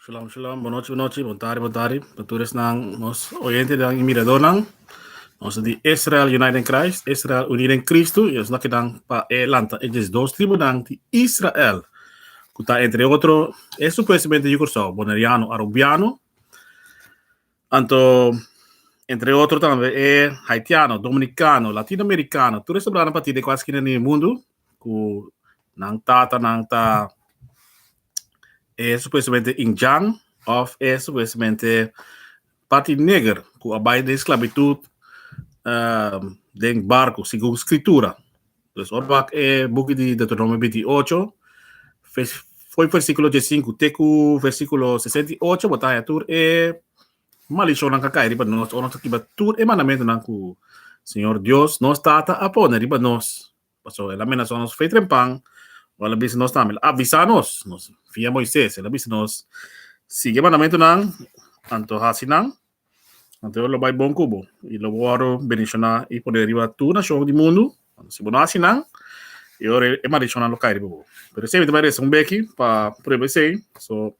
Shalom, shalom, bon nochi, bon nochi, bon tardi, bon tardi. Pa tur esnan nos oyentenan i miradornan. Nos ta di Israel United in Christ, Israel Unido en Cristo, i nos kidan pa e lanta e 12 tribunan di Israel, ku ta entre otro e supuestamente yu Kòrsou, Boneriano, Arubiano, anto entre otro tambe e Haitiano, Dominicano, Latinoamericano, tur e sobranan pa ti den kual skina di mundu, ku nan tatanan ta e supuestamente indjan of e supuestamente parti neger ku a bai den sklabitut den barku segun skritura. Dus ora wak e buki di Deuteronomio 28 foi versíkulo 15 te ku versíkulo 68 bo ta haña tur e maldishonnan ka kai riba nos ora nos ta kiba tur e mandamentunan ku Señor Dios nos Tata a pone riba nos. Pasobra el a menasá nos fe trempan, ora el a bisa nos tambe, el a avisá nos, nos via Moisés, el a bisa nos, sigui e mandamentunan, anto hasi nan, anto lo bai bon ku bo, i lo bo wòrdu bendishoná i poné riba tur nashon di mundu. Anto si bo no hasi nan, e ora e maldishonnan lo kai riba bo. Pero esei mi ta bai resa un beki pa prueba esei. So,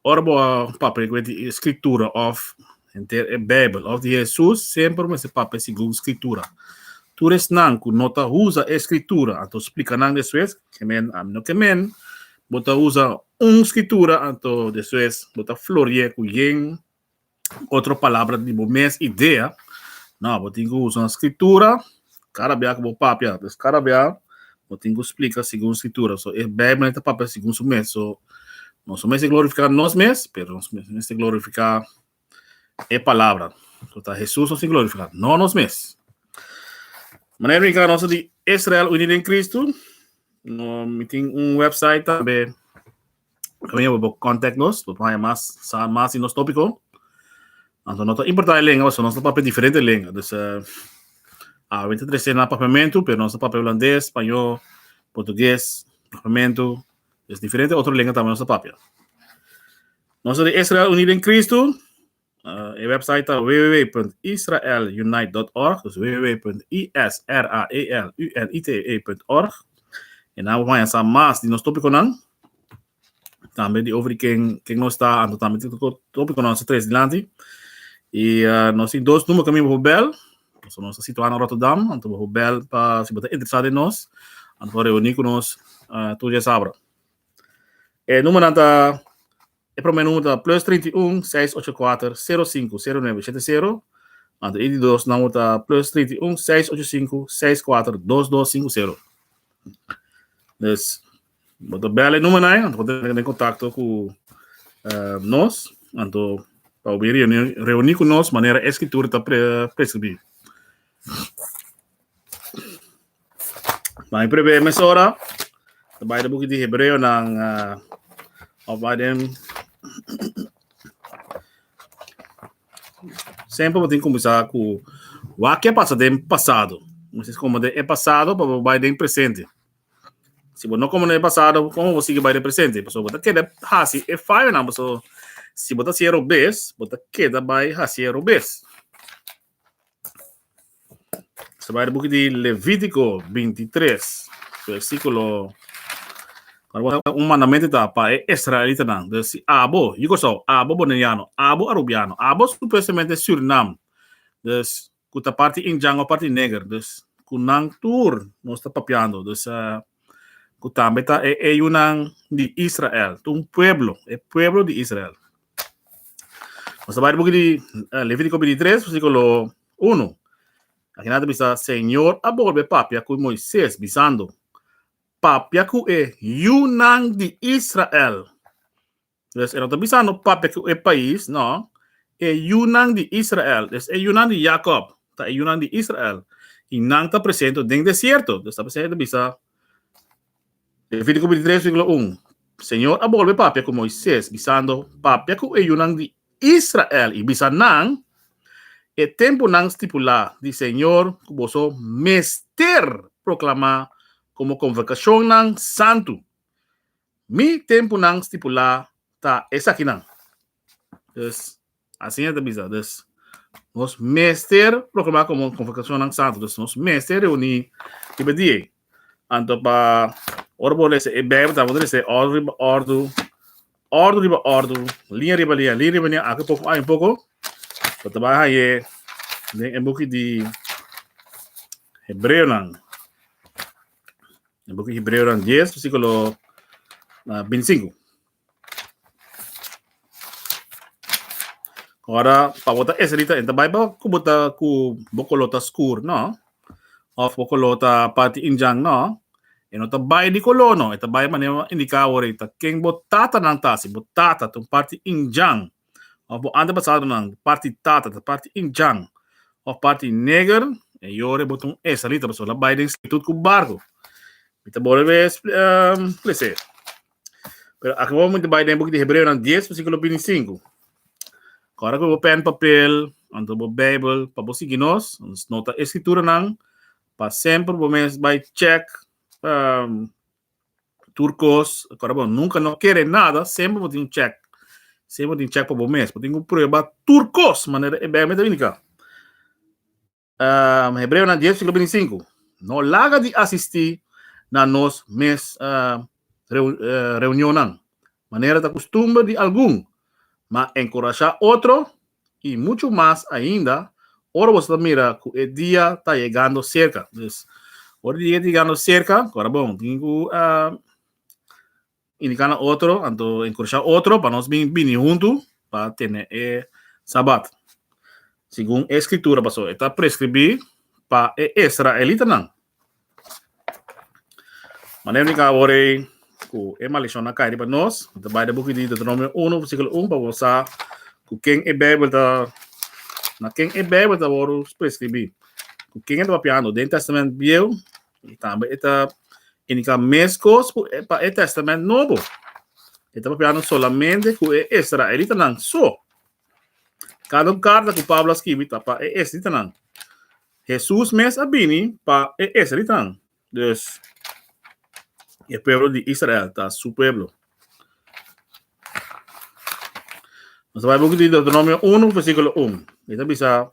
Ora bo a papia ku e Skritura òf henter e Beibel òf di Hesus, semper bo mester papia segun Skritura. Tur esnan ku no ta usa e Skritura, anto splika nan despues, ke men ami no ke men, bo ta usa un Skritura anto despues bo ta flori'é ku yen otro palabra di bo mes idea. No, bo tin ku usa Skritura kada bia ku bo papia. Dus kada bia bo tin ku splika segun Skritura. So e Beibel ta papia segun su mes. So nos no mester glorifiká nos mes, pero nos mester glorifiká e palabra. So ta Hesus nos tin glorifiká, no nos mes. Manera brinká nos di Israel Unido den Cristo. No, mi tin un website tambe. Kaminda bo por contact nos, bo por haña mas, sa mas di nos tópiko. Anto no ta importá e lenga, pasobra nos ta papia diferente lenga. Dus uh, awe ta trese na papiamentu, pero nos ta papia holandés, spañó, portugués, papiamentu. Dus diferente otro lenga tambe nos ta papia. Nos ta di Israel Unido en Cristo. Uh, e website ta www.israelunite.org, dus www.israelunite.org. En dan we sa mas di nos tópikonan. Tambe di over di ken, ken nos ta, anto tambe di tópikonan nos tres dilanti. I uh, nos tin dos número kami por bel. So nos ta situá na Rotterdam, anto por bel pa si bo ta interesado den nos, anto por reuní ku nos uh, tur dia sabra. E númeronan ta E promé numero ta plus 31 684 05 09 70. Anto e di dos numero ta plus 31 685 64 2250. Dus, bo ta bel e numero nai, anto bo ta den kontakto ku uh, nos, anto pa bo reuní, reuní ku nos manera e skritura ta pre, preskribí. Maar prebe mesora, ta bai de boek di Hebreo nan uh, of bai den Sempre bo tin kuminsá ku wak ke pasa den pasado. Mester komprendé e pasado pa bo bai den presente. Si bo no komprendé e pasado, komo bo sigui bai den presente? Pasobra bo ta keda hasi e fayonan, pasobra si bo ta hasi e robes, bo ta keda bai hasi e robes. Se bai buki di Levítico 23, versículo un mandamento ta pa e israelitanan. Dus si abo, Yugoslau, abo Boneriano, abo Arubiano, abo supuestamente Surinam, dus ku ta parti Indjan of parti Neger, dus ku nan tur nos ta papiando, dus uh, ku tambe ta e eyunan di Israel, un pueblo, e pueblo di Israel. Nos ta bai buki di eh, Levítico 23, versículo 1. Aki nan ta bisa, Señor a bolbe papia ku Moisés, bisando, Papia ku e yunan di Israel. Dus e no ta bisando papia ku e pais, no. E yunan di Israel, dus e yunan di Jacob, ta e yunan di Israel. I nan ta presente den desierto. Dus ta presente bisa, Levítico 23, versículo 1. Señor a bolbe papia ku Moisés, bisando, Papia ku e yunan di Israel i bisa nan, E tempunan stipulá di Señor ku boso mester proklamá komo konvokashonnan santu. Mi tempunan stipulá ta esakinan. Dus, asina ta bisa. Dus, nos mester proklamá komo konvokashonnan santu. Dus, nos mester reuní riba dia ei. Anto pa ora bo lesa e Bijbel, ta bo lesa e òrdu riba òrdu. Òrdu riba òrdu, liña riba liña, liña riba liña, aki poko, ayi poko, bo ta bai hañ'é den e buki di Hebreonan. E buki Hebreonan 10, versíkulo 25. Ora, pa bo ta israelita, e ta bai pa ku bo ta ku bo koló ta skur, no. Òf bo koló ta parti indjan, no. E no ta bai di koló, no. E ta bai manera indiká awor ei ta ken bo tatanan ta. Si bo tata ta un parti indjan, òf bo antepasadonan parti tata ta parti indjan òf parti neger, e yora bo ta un israelita pasobra el a bai den sklabitut ku barku. Mi ta bolbe lese. Pero aki bo mi ta bai den buki di Hebreonan 10 versíkulo 25. Kòrda ku bo pèn papel, anto bo Beibel pa bo sigui nos, nos nota e skrituranan pa semper bo mes bai chèk tur kos. Kòrda bo nunka no kere nada, semper bo tin chèk, semper bo tin chèk pa bo mes, bo tin ku prueba tur kos manera e Beibel ta indiká. Um, Hebreonan 10, versículo 25. No laga di asistí na nos mes uh, reu, uh, reunionnan, manera ta costumber di algun, ma encorashá otro y mucho mas ainda ora boso ta mira cu e dia ta yegando cerca. Dus, ora e dia ta yegando cerca, ora bon, tin cu uh, indiká na otro, anto enkurashá otro pa nos bin bini huntu pa tene e Sabat. Segun e Skritura, pasobra e ta preskribí pa e israelitanan. Manera mi ka awor ei ku e maldishon a kai riba nos, mi ta bai den buki di Deuteronomio 1, versíkulo 1, pa bo sa ku ken e Beibel ta, na ken e Beibel ta wòrdu preskribí, ku ken e ta papiando den Tèstamènt Bieu I tambe e ta indiká meskos ku e pa e Tèstamènt Nobo. E ta papiando solamente ku e israelitanan so. Kada un karta ku Pablo a skibi ta pa e israelitanan. Hesus mes a bini pa e israelitanan. Dus, e pueblo di Israel ta su pueblo. Nos ta bai buki di Deuteronomio 1, versíkulo 1. E ta bisa,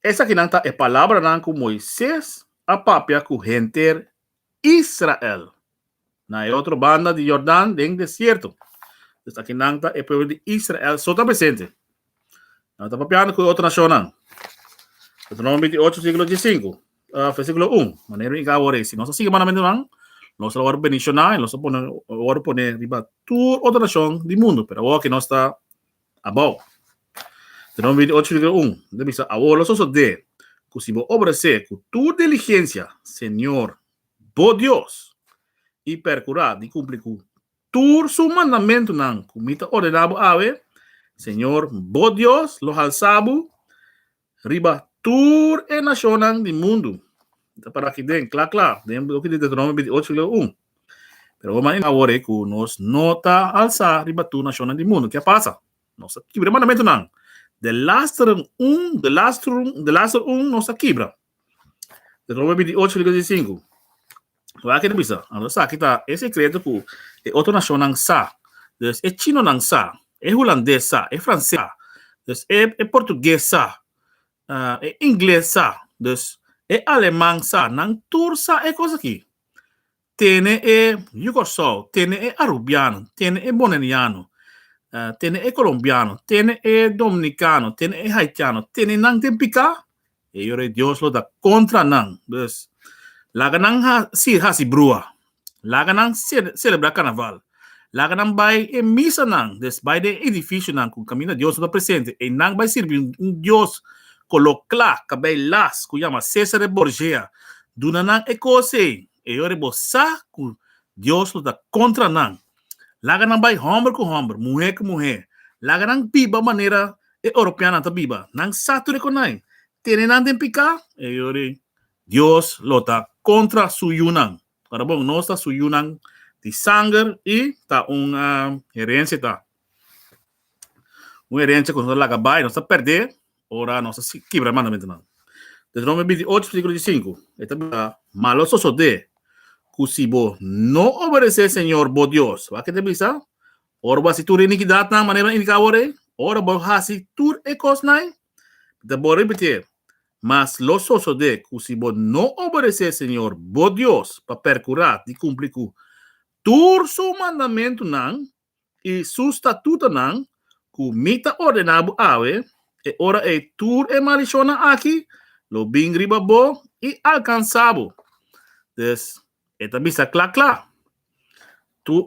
Esakinan ta e palabranan ku Moises a papia ku henter Israel na e otro banda di Jordan den desierto. Dus akinan ta e pueblo di Israel so ta presente. Nan ta papiando ku e otro nashonnan. Deuteronomio 28, versíkulo 15, versíkulo 1. Manera mi a awor ei, si nos a sigui mandamentunan, nos lo wòrdu bendishoná i nos lo pone wòrdu pone riba tur otro nashon di mundu. Pero awor aki nos ta Abou. Deuteronomio 28 versíkulo 1 ta bisa, Awor lo sosodé ku si bo obedesé ku tur diligensia Señor bo Dios i perkurá di kumpli ku tur su mandamentunan ku mi ta ordená bo awe, Señor bo Dios lo halsá bo riba tur e nashonnan di mundu. Ta para aki den kla kla den loke di Deuteronomio 28 versíkulo 1. Pero bo manda awor ei ku nos no ta alsá riba tur nashonnan di mundu. Ke a pasa? Nos a kibra e mandamentunan. Delaster un, delaster un, delaster un nos a kibra. Deuteronomio 28 versíkulo 15. Wak ke ta bisa. Anto esaki ta e sekreto ku e otro nashonnan sa. Dus e chinonan sa, e hulandes sa, e franses sa, dus e e portugues sa, e ingles sa, dus e aleman sa. Nan tur sa e kos aki. Tene e yu Kòrsou, tene e Arubiano, tene e Boneriano, tene e Kolombiano, tene e Dominikano, tene e Haitiano, tene nan den piká, e yora e Dios lo ta kontra nan. Dus, laga nan hasi hasi brua, laga nan selebrá karnaval, laga nan bai e misanan, dus bai den e edifisionan ku kaminda Dios no ta presente, einan bai sirbi un Dios koló kla, kabei las, ku yama Cesare Borgia, Duna nan e kos ei, e ora bo sa ku Dios lo ta kontra nan. Laga nan bai hòmber ku hòmber, muhé ku muhé. Laga nan biba manera e oropeannan ta biba. Nan sa tur e konai. Tene nan den piká, e ora Dios lo ta kontra su yunan. Ora bon, nos ta su yunan di sanger i ta un herensia ta. Un herensia ku nos ta laga bai, nos ta pèrdè ora nos a kibra e mandamentunan. Deuteronomio 28, versíkulo 15, e ta bisa, Ma lo sosodé ku si bo no obedesé Señor bo Dios, wak e ta bisa? Ora bo hasi tur e inikidatnan manera mi a indiká awor ei, ora bo hasi tur e kosnan ei, mi ta bo ripitié, Mas lo sosodé ku si bo no obedesé Señor bo Dios pa perkurá di kumpli ku tur su mandamentunan. i su statutonan ku mi ta ordená bo awe, e ora ei tur e maldishonnan aki lo bin riba bo i alkansá bo. Dus, e ta bisa kla kla, Tu,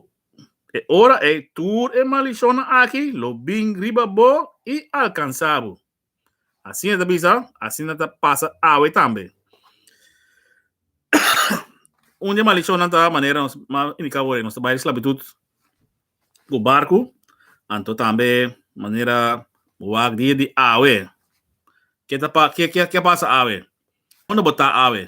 e ora ei tur e maldishonnan aki lo bin riba bo i alkansá bo. Asina ta bisa, asina ta pasa awe tambe. Un di e maldishonnan ta manera nos a indiká awor, nos ta bai di sklabitut ku barku, anto tambe manera bo wak dia di awe. Ke ta pa ke ke ke a pasa awe? Unda bo ta awe?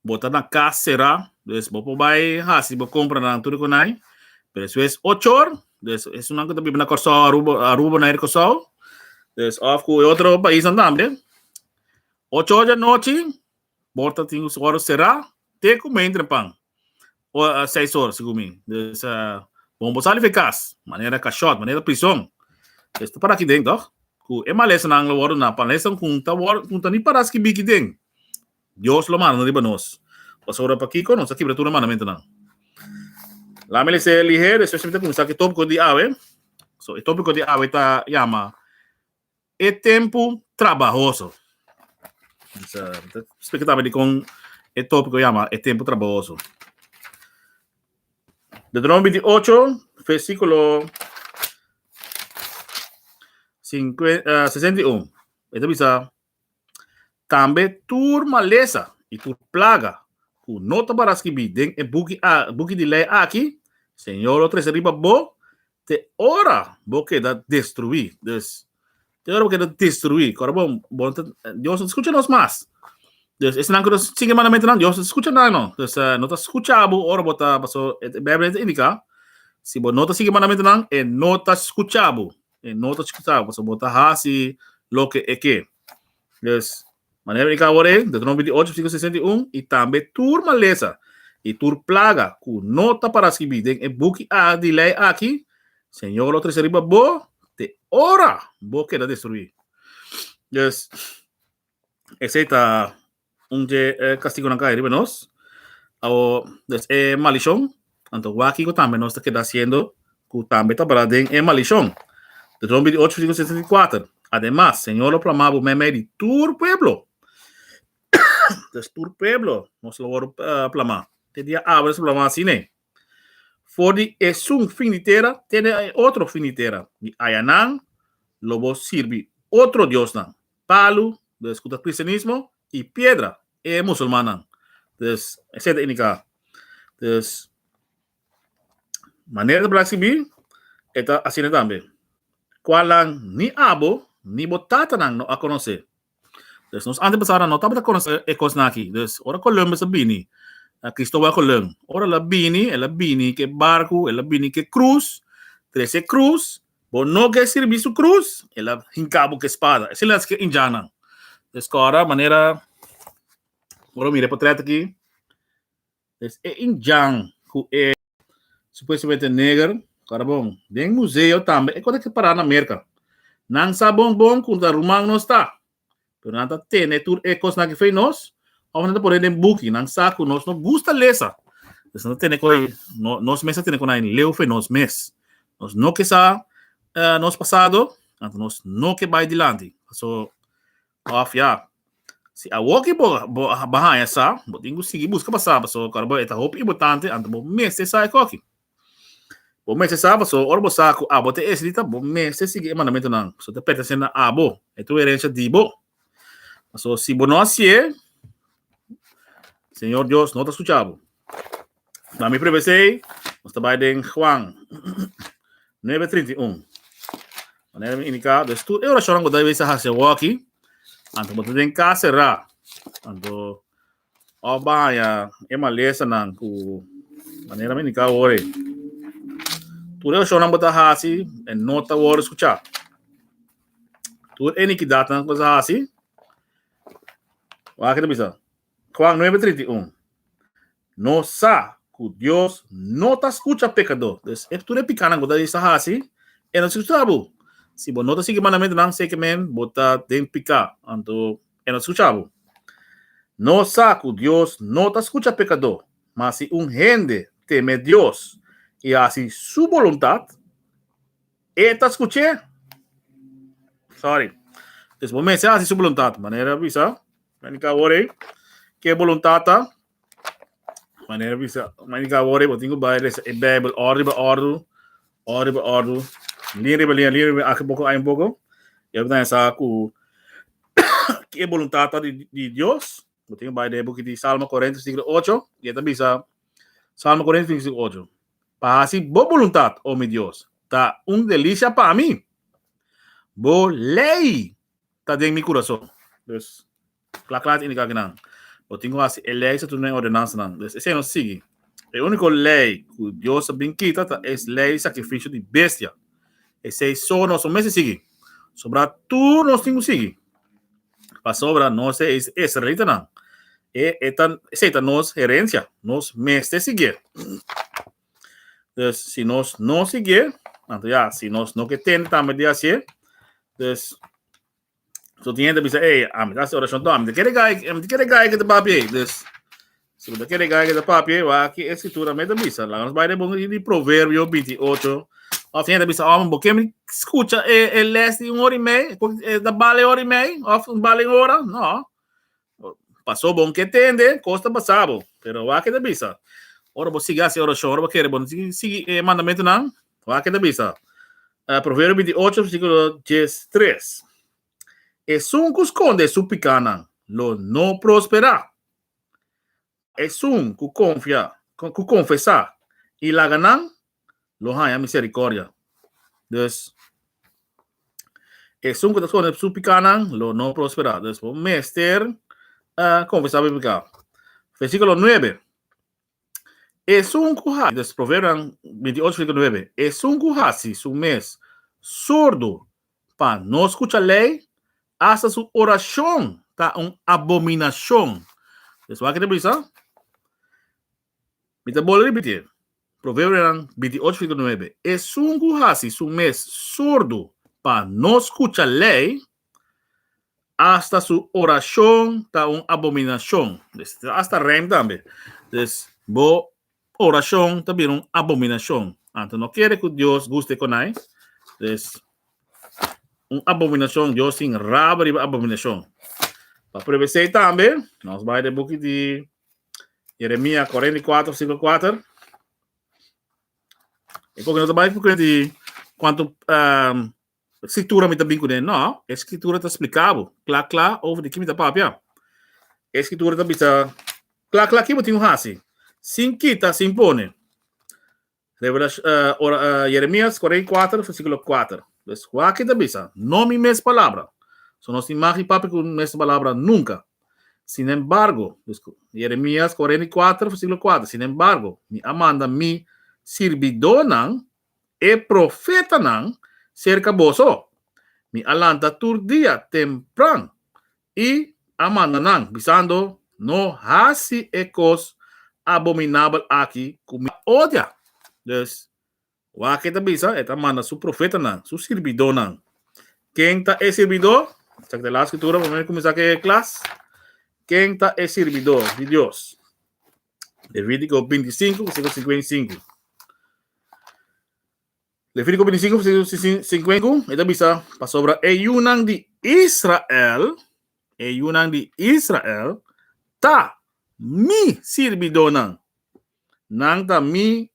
Bo ta na kas será, dus bo por bai hasi bo kompranan tur konai, pero despues ochor, dus esunnan ku ta biba na Kòrsou, Aruba, Aruba Bonaire, Kòrsou, dus òf ku e otro paisnan tambe, ochor di anochi Porta tin su ora será te ku mei trempan. O 6 or segun mi. Dus bon bo sali fe kas, manera kashòt, manera prison. Dus ta para aki den tòg? Ku e malesanan lo wòrdu na malesanan ku ta wòrdu ku ta ni para skibí aki den. Dios lo manda riba nos. Pasobra pakiko nos a kibra tur e mandamentunan. Laat mi lesa lihé, despues mi ta kuminsá ku e tópiko di awe. So e tópiko di awe ta yama E tempu trabahoso. Ta splika tambe dikon e tópiko yama E tempu trabahoso. Deuteronomio 28, versíkulo 61. E ta bisa, Tambe tur malesa i tur plaga ku no tabata skibí den e buki a buki di lei aki, Señor lo trese riba bo te ora bo keda destruí. Dus, te ora bo keda destruí. Kòrda bon, bo no ta, Dios no ta skucha nos mas. Dus, esnan ku ta sigui e mandamentunan, Dios no ta skucha nan no. Dus, no ta skucha bo ora bo ta, pasobra e Beibel ta indiká, si bo no ta sigui e mandamentunan, e no ta skucha bo. E no ta skucha bo, pasobra bo ta hasi loke e ke. Dus, manera mi kaba ora, Deuteronomio 28, versíkulo 61, i tambe tur malesa i tur plaga ku no ta para skibí den e buki a di lei aki, Señor lo trese riba bo te ora bo keda destruí. Dus, esei ta un dje e kastigunan kai riba nos. Awo, dus e malishon, anto wak kiko tambe nos ta keda hasiendo ku tambe ta para den e malishon. Deuteronomio 28, versíkulo 64. Ademas, Señor lo plama bo meimei di tur pueblo. Dus tur pueblo nos lo wòrdu plamá. Te dia awe nos ta plamá asina. For di esun fin di tera te na e otro fin di tera, di ayanan lo bo sirbi otro diosnan. Palu, dus ku ta kristianismo, i piedra, e musulmannan. Dus esei ta indiká. Dus manera ta bira skibí, e ta asina tambe. Kualnan ni abo ni bo tatanan no a konosé. Dus nos antepasadonan no tabata konosé e kosnan aki. Dus ora Columbus a bini, Cristóbal Colón, ora el a bini, el a bini ku e barku, el a bini ku e krus, trese e krus, Bo no ke sirbi su krus, el a hinka bo ku e spada. Esei las ke indjannan. Des kòrda manera ora mira e portret aki, des e indjan ku e supuestamente neger, kòrda bon, den museo tambe e kos a pará na Merka. Nan sa bon bon ku ta ruman nos ta, pero nan ta tene tur e kosnan aki fei nos, òf nan ta pone den buki. Nan sa ku nos no gusta lesa. Pues nan ta tene ku no, nos mes ta tene ku nan leu fei nos mes. Nos no ke sa uh, nos pasado, anto nos no ke bai dilanti. So, òf ya, si awoki bo, bo, bo haña sa, bo tin ku sigui buska pa sa, paso kòrda bo e ta hopi importante, anto bo mester sa e koki. Bo mester sa pasobra ora bo sa ku abo ta esrita, bo mester sigui e mandamentunan. Pasobra ta pertensé na abo, e ta un herensia di bo. Pasobra si bo no hasié, Señor Dios no ta skucha bo. Na mi prebe esei, nos ta bai den Juan 9:31. Manera mi indiká, dus tur e orashonnan ku ta debe hasi awoki, anto bo ta den kas será. Anto Of baña e malesanan ku manera mi indiká awor ei. Tur e orashonnan bo ta hasi e no ta wòrdu skuchá. Tur e inikidatnan ku bo ta hasi, wak ta bisa, Juan 9:31, Nos sa ku Dios no ta skucha pekadó. Dus e tur e pikánan ku bo ta hasi, e no ta skucha bo. Si bo no ta sigui mandamentunan, sekermente bo ta den piká. Anto E no ta skucha bo. Nos sa ku Dios no ta skucha pekadó, ma si un hende teme Dios i hasi su boluntat, E ta skuch'é. Sorry. Dus bo mester hasi su boluntat. Manera bisa, Manica awor ei, ke boluntat ta? Manera bisa, Manica awor ei, bo tin ku bai lesa e Bijbel òrdu riba òrdu, òrdu riba òrdu, liña riba liña, liña riba aki poko, ahi poko. I bo ta sa ku ke boluntat ta di di Dios. Bo tin ku bai den e buki di Salmo 40 versíkulo 8, i e ta bisa, Salmo 40 versíkulo 8, Pa hasi bo boluntat, o mi Dios, ta un delisia pa mi. Bo lei ta den mi kurason. Dus, kla kla ta indiká kinan. Bo tin ku hasi e lei sa tur nan e ordenansanan. Dus, esei nos sigui. E úniko lei ku Dios a bin kita ta es lei sakrifisio di bestia. Esei so nos no mester sigui. Sobrá tur nos tin ku sigui. Pasobra nos e israelitanan. E, e ta, esei ta nos herensia. Nos mester siguié. Dus si nos no siguié, anto ya, si nos no ke tende tambe di hasié, dus so tin hende bisa, ey, ami ta hasi orashon to, ami ta kere gai, ami ta kere gai ke ta papia ei. Dus si bo ta kere gai ke ta papia ei, wak e skritura mes ta bisa. Laga nos bai den bon di Proverbio 28. Of tin hende bisa, oh, bo ke mi skucha e, e les di un ora i mei? Ta bale ora i mei? Of bale un ora? No. Pasó bon ke tende, kos ta pasa bo. Pero wak e ta bisa. Ora bo sigui hasi orashon, ora bo kere bo no sigui e mandamentunan, wak e ta bisa. Proverbio 28, versíkulo 13. Esun ku skonde su pikánan lo no prosperá. Esun ku konfia, ku konfesá i laga nan lo haña miserikòrdia. Dus, esun ku ta skonde su pikánan lo no prosperá. Dus, bo mester konfesá bo piká. Versíkulo 9. Esun ku hasi, dus Proverbionan 28 versíkulo 9, esun ku hasi su mes sordo pa no skucha lei, asta su orashon ta un abominashon. Dus wak e ta bisa? Mi ta bolbe ripitié, Proverbionan 28 versíkulo 9, Esun ku hasi su mes sordu pa no skucha lei, asta su orashon ta un abominashon. Dus, asta rèim tambe. Dus, bo orashon ta bira un abominashon. Anto no kere ku Dios gusta e konai. Dus, un abominashon, Dios tin raba riba abominashon. Pa prueba esei tambe, nos bai den buki di Jeremia 44, versículo 4. E porque no ta bai porque di cuanto um, escritura mi ta bin kuné. No, e escritura ta explicabo kla kla over di ki mi ta papia. E escritura ta bisa kla kla ki bo tin hasi. Sin kita, sin pone. Revelacion, uh, ora, uh, Jeremias 44, versículo 4. Dus, wak ta bisa, no mi mes palabra. So nos tin mag papia ku mes palabra nunca. Sin embargo, dus, Jeremias 44, versículo 4. Sin embargo, mi a manda mi sirbidónan, e profetanan, serka boso. Mi a lanta tur dia tempran i a manda nan, bisando, No hasi e kos abominabel aki ku mi ta odia. Dus, wak e ta bisa, e ta manda su profetanan, su sirbidónan. Ken ta e sirbidó? Esaki ta e las skritura promé mi kuminsá ku e klas. Ken ta e sirbidó di Dios? Levítico 25, versíkulo 55. Levítico 25, versículo 55, e ta bisa, pasobra e yunan di Israel, e yunan di Israel, ta mi sirbidónan. Nan ta mi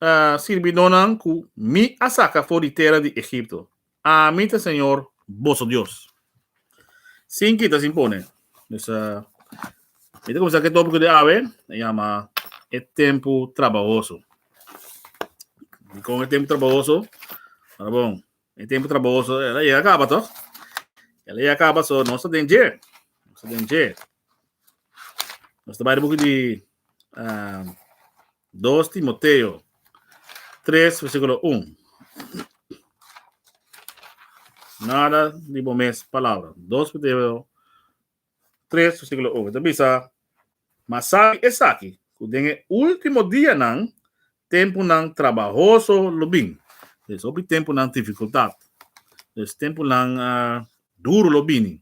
uh, sirbidónan ku mi a saka for di tera di Egipto. Ami ta Señor boso Dios. Sin kita, sin pone. Dus, uh, mi ta kuminsá ku e tópiko di awe, e yama e tempu trabahoso. Dikon e tempu trabahoso? Ahora bon, e tempu trabahoso, el a yega kaba toch? El a yega kaba, so nos ta den dje. Nos ta den dje. Nos ta bai de buki di uh, 2 Timoteo 3, versículo 1. Nada di bo mes palabra. 2 Timoteo 3, versículo 1. Ta bisa, Ma sabi esaki, ku den e último dianan tempunan trabahoso lo bin. Dus hopi tempunan difikultat. Dus tempunan uh, duro lo bini.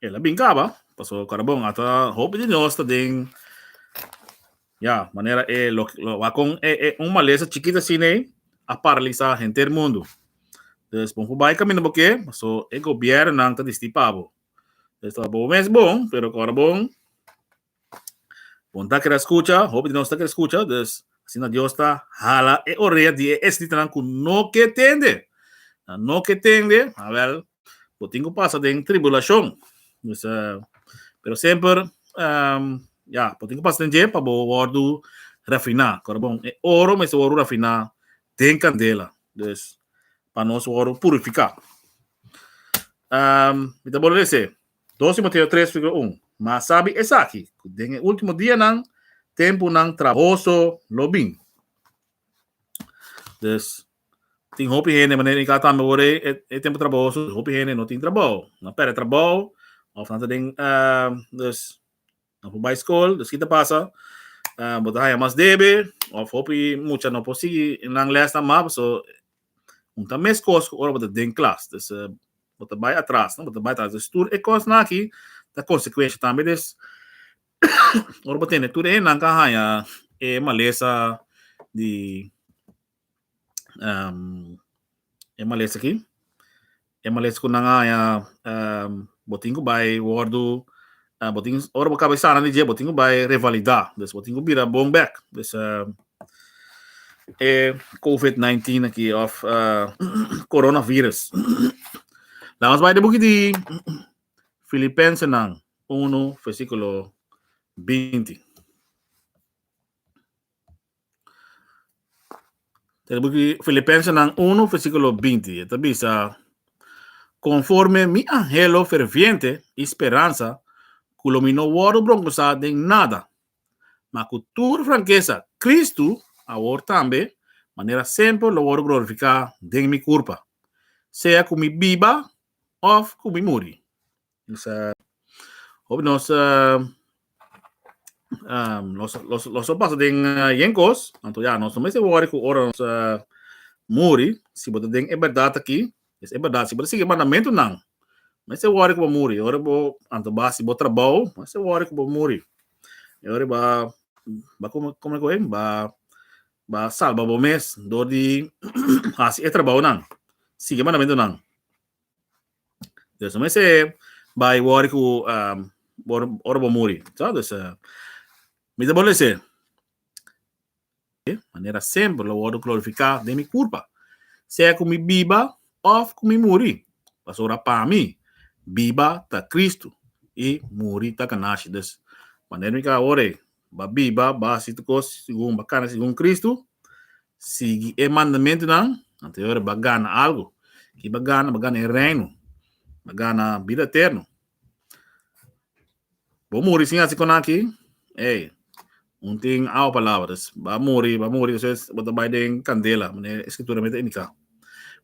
El a bin kaba, paso karabon ata hopi di nos ta den ya manera e lo, lo wakon e, e un malesa chikito asina ei, a paralisá henter mundu. Dus bon por bai kaminda bo ke, paso e gobièrnunan ta distí pa bo. Dus ta bo mes bon, pero ku ora bon, bon ta kere skucha, hopi di nos ta kere skucha, dus asina Dios ta hala e orea di e esritanan ku no ke tende. Nan no ke tende, awèl, bo tin ku pasa den tribulashon. Dus, pero semper, ya, bo tin ku pasa den dje pa bo wòrdu rafiná. Kòrda bon, e oro mester wòrdu rafiná den kandela. Dus, pa nos wòrdu purifiká. Mi ta bolbe lese, 2 Timoteo 3, versíkulo 1, Ma sabi esaki, ku den e último dianan tempunan trabahoso lo bin. Dus, tin hopi hende, manera mi tambe wor e, e tempu trabahoso, hopi hende no tin trabou. Nan perde trabou, of nan ta den, dus, nan por bai skol, dus ki ta pasa? Bo ta haya mas debe, of hopi mucha no por sigui nan lesnan mas, paso un ta meskos ku ora bo ta den klas. Dus, bo ta bai atras, no? Bo ta bai atras. Dus tur e kosnan aki ta konsekuensha tambe. Dus, ora bo tene tur e hendenan ka haña e malesa di e malesa aki, e malesa ku nan a haña bo tin ku bai wòrdu bo tin ora bo kaba e sana di dje bo tin ku bai revalidá, dus bo tin ku bira bon bèk, dus e covid 19 aki òf coronavirus. Laga nos bai den buki di Filipensenan unu versíkulo 20. Den buki Filipensenan 1, versíkulo 20, e ta bisa, Konforme mi anhelo ferviente i speransa ku lo mi no wòrdu brongosá den nada, ma ku tur frankesa Kristu awor tambe manera semper lo wòrdu glorifiká den mi kurpa, sea ku mi biba òf ku mi muri. Bisa, hopi nos nos nos nos a pasa den yen kos, anto ya nos no mester wòri ku ora nos muri, si bo ta den e bèrdat aki, es e bèrdat, si bo ta sigui e mandamentunan, mester wòri ku bo muri, ora bo anto bo hasi bo trabou, mester wòri ku bo muri, e ora bo a bo a komo komo ku e bo a bo a salba bo mes dor di hasi e trabounan, sigui e mandamentunan. Dus no mester bai wòri ku ora bo muri. Sa? Dus mi ta bolbe sê, manera semper lo wòrdu glorifiká den mi kurpa, sea ku mi biba òf ku mi muri. Pasobra pa mi, biba ta Kristu i muri ta ganashi. Dus manera mi ka awor ei, ba biba, ba hasi tur kos segun, ba kana segun Kristu, sigui e mandamentunan, anto e ora ba gana algu. Ki ba gana? Ba gana e reino, ba gana bida eterno. Bo muri sin hasi kon aki, ey, un tin awa palabra, dus ba muri, ba muri, despues bo ta bai den kandela, manera e skritura mes ta indiká.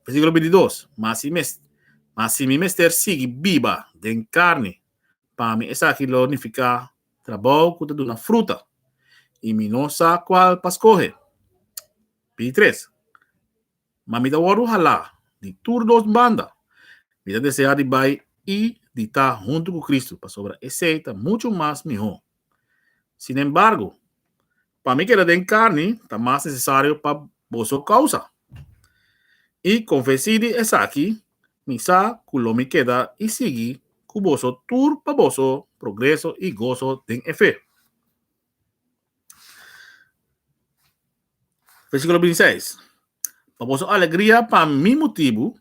Versíkulo 22, Ma si mes, ma si mi mester sigui biba den karni, pa mi esaki lo nifiká trabou ku ta duna fruta, i mi no sa kual pa skohe. 23, Ma mi ta wòrdu halá di tur dos banda. Mi ta deseá di bai i di ta huntu ku Kristu, pasobra esei ta muchu mas mihó. Sinembargo, pa mi keda den karni ta mas nesesario pa boso kousa. I konvensí di esaki, mi sa ku lo mi keda i sigui ku boso tur pa boso progreso i goso den e fe. Versíkulo 26, Pa boso alegria pa mi motibu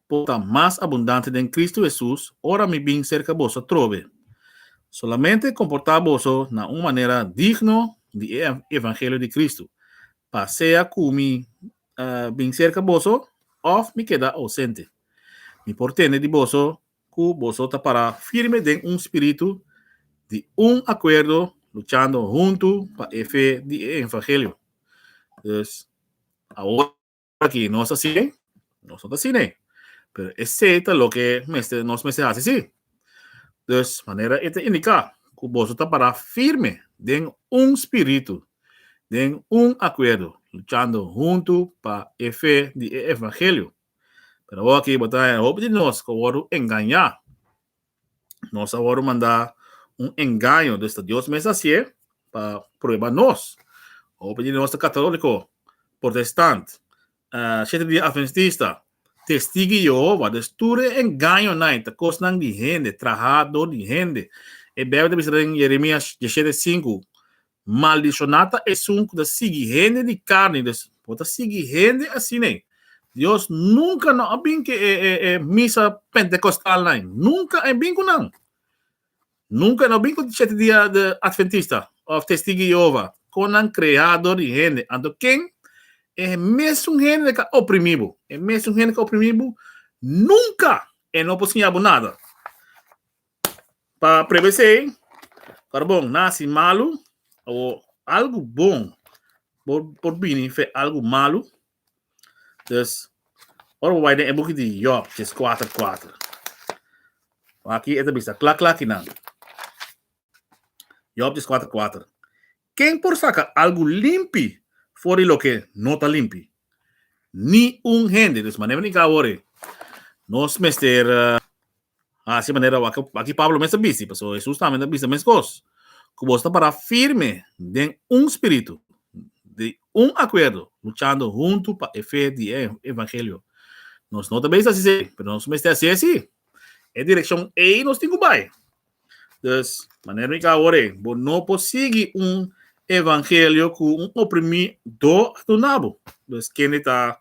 por ta mas abundante den Kristu Hesus ora mi bin serka boso atrobe. Solamente komportá boso na un manera digno di e evangelio di Kristu, pa sea ku mi bin serka boso òf mi keda ousente, mi por tende di boso ku boso ta para firme den un spiritu di un akuerdo luchando huntu pa e fe di e evangelio. Dus, awor aki nos ta asina, nos no ta asina, pero esei ta loke mester nos mester hasi si. Dus, manera e ta indiká ku boso ta para firme den un spiritu, den un akuerdo, luchando huntu pa e fe di e evangelio. Pero awor aki bo ta haña hopi di nos ku a wòrdu engañá. Nos a wòrdu mandá un engaño, dus ta Dios mes a hasié pa prueba nos. Hopi di nos ta katóliko, protestant. Shete Dia Adventista, Testigo di Jehova, dus tur e engañonan ta kosnan di hende, trahá dor di hende. E Bijbel ta bisa den Jeremias diesshete sinku, Maldishoná ta esun ku ta sigui hende di karni, dus bo ta sigui hende asina ei. Dios nunka no a bin ku e e e misa pentekostalnan, nunka a bin ku nan. Nunka no bin ku Shete Dia di Adventista òf Testigo di Jehova, kon nan kreá dor di hende. Anto ken? E mesun hende ku a oprimí bo. E mesun hende ku a oprimí bo, nunka e no por siña bo nada. Pa prueba esei, ora bon nasi malu, o algu bon por por bini fe algu malu. Dus, ora bo bai den e buki di Job, djes kuater kuater. Aki e ta bisa kla kla kinan. Job djes kuater kuater. Ken por saka algu limpi for di loke no ta limpi? Ni un hende. Dus manera mi awor e, nos mester hasi manera aki Pablo mes a bisti, pasobra Hesus tambe ta bisa meskos, ku boso ta para firme den un spiritu, di un akuerdo, luchando huntu pa e fe di e evangelio. Nos no ta bisa hasi esei, pero nos mester hasi esei. E direkshon ei nos tin ku bai. Dus, manera mi ka awor ei, bo no por sigui un evangelio ku un oprimidó a duna bo. Dus, kende ta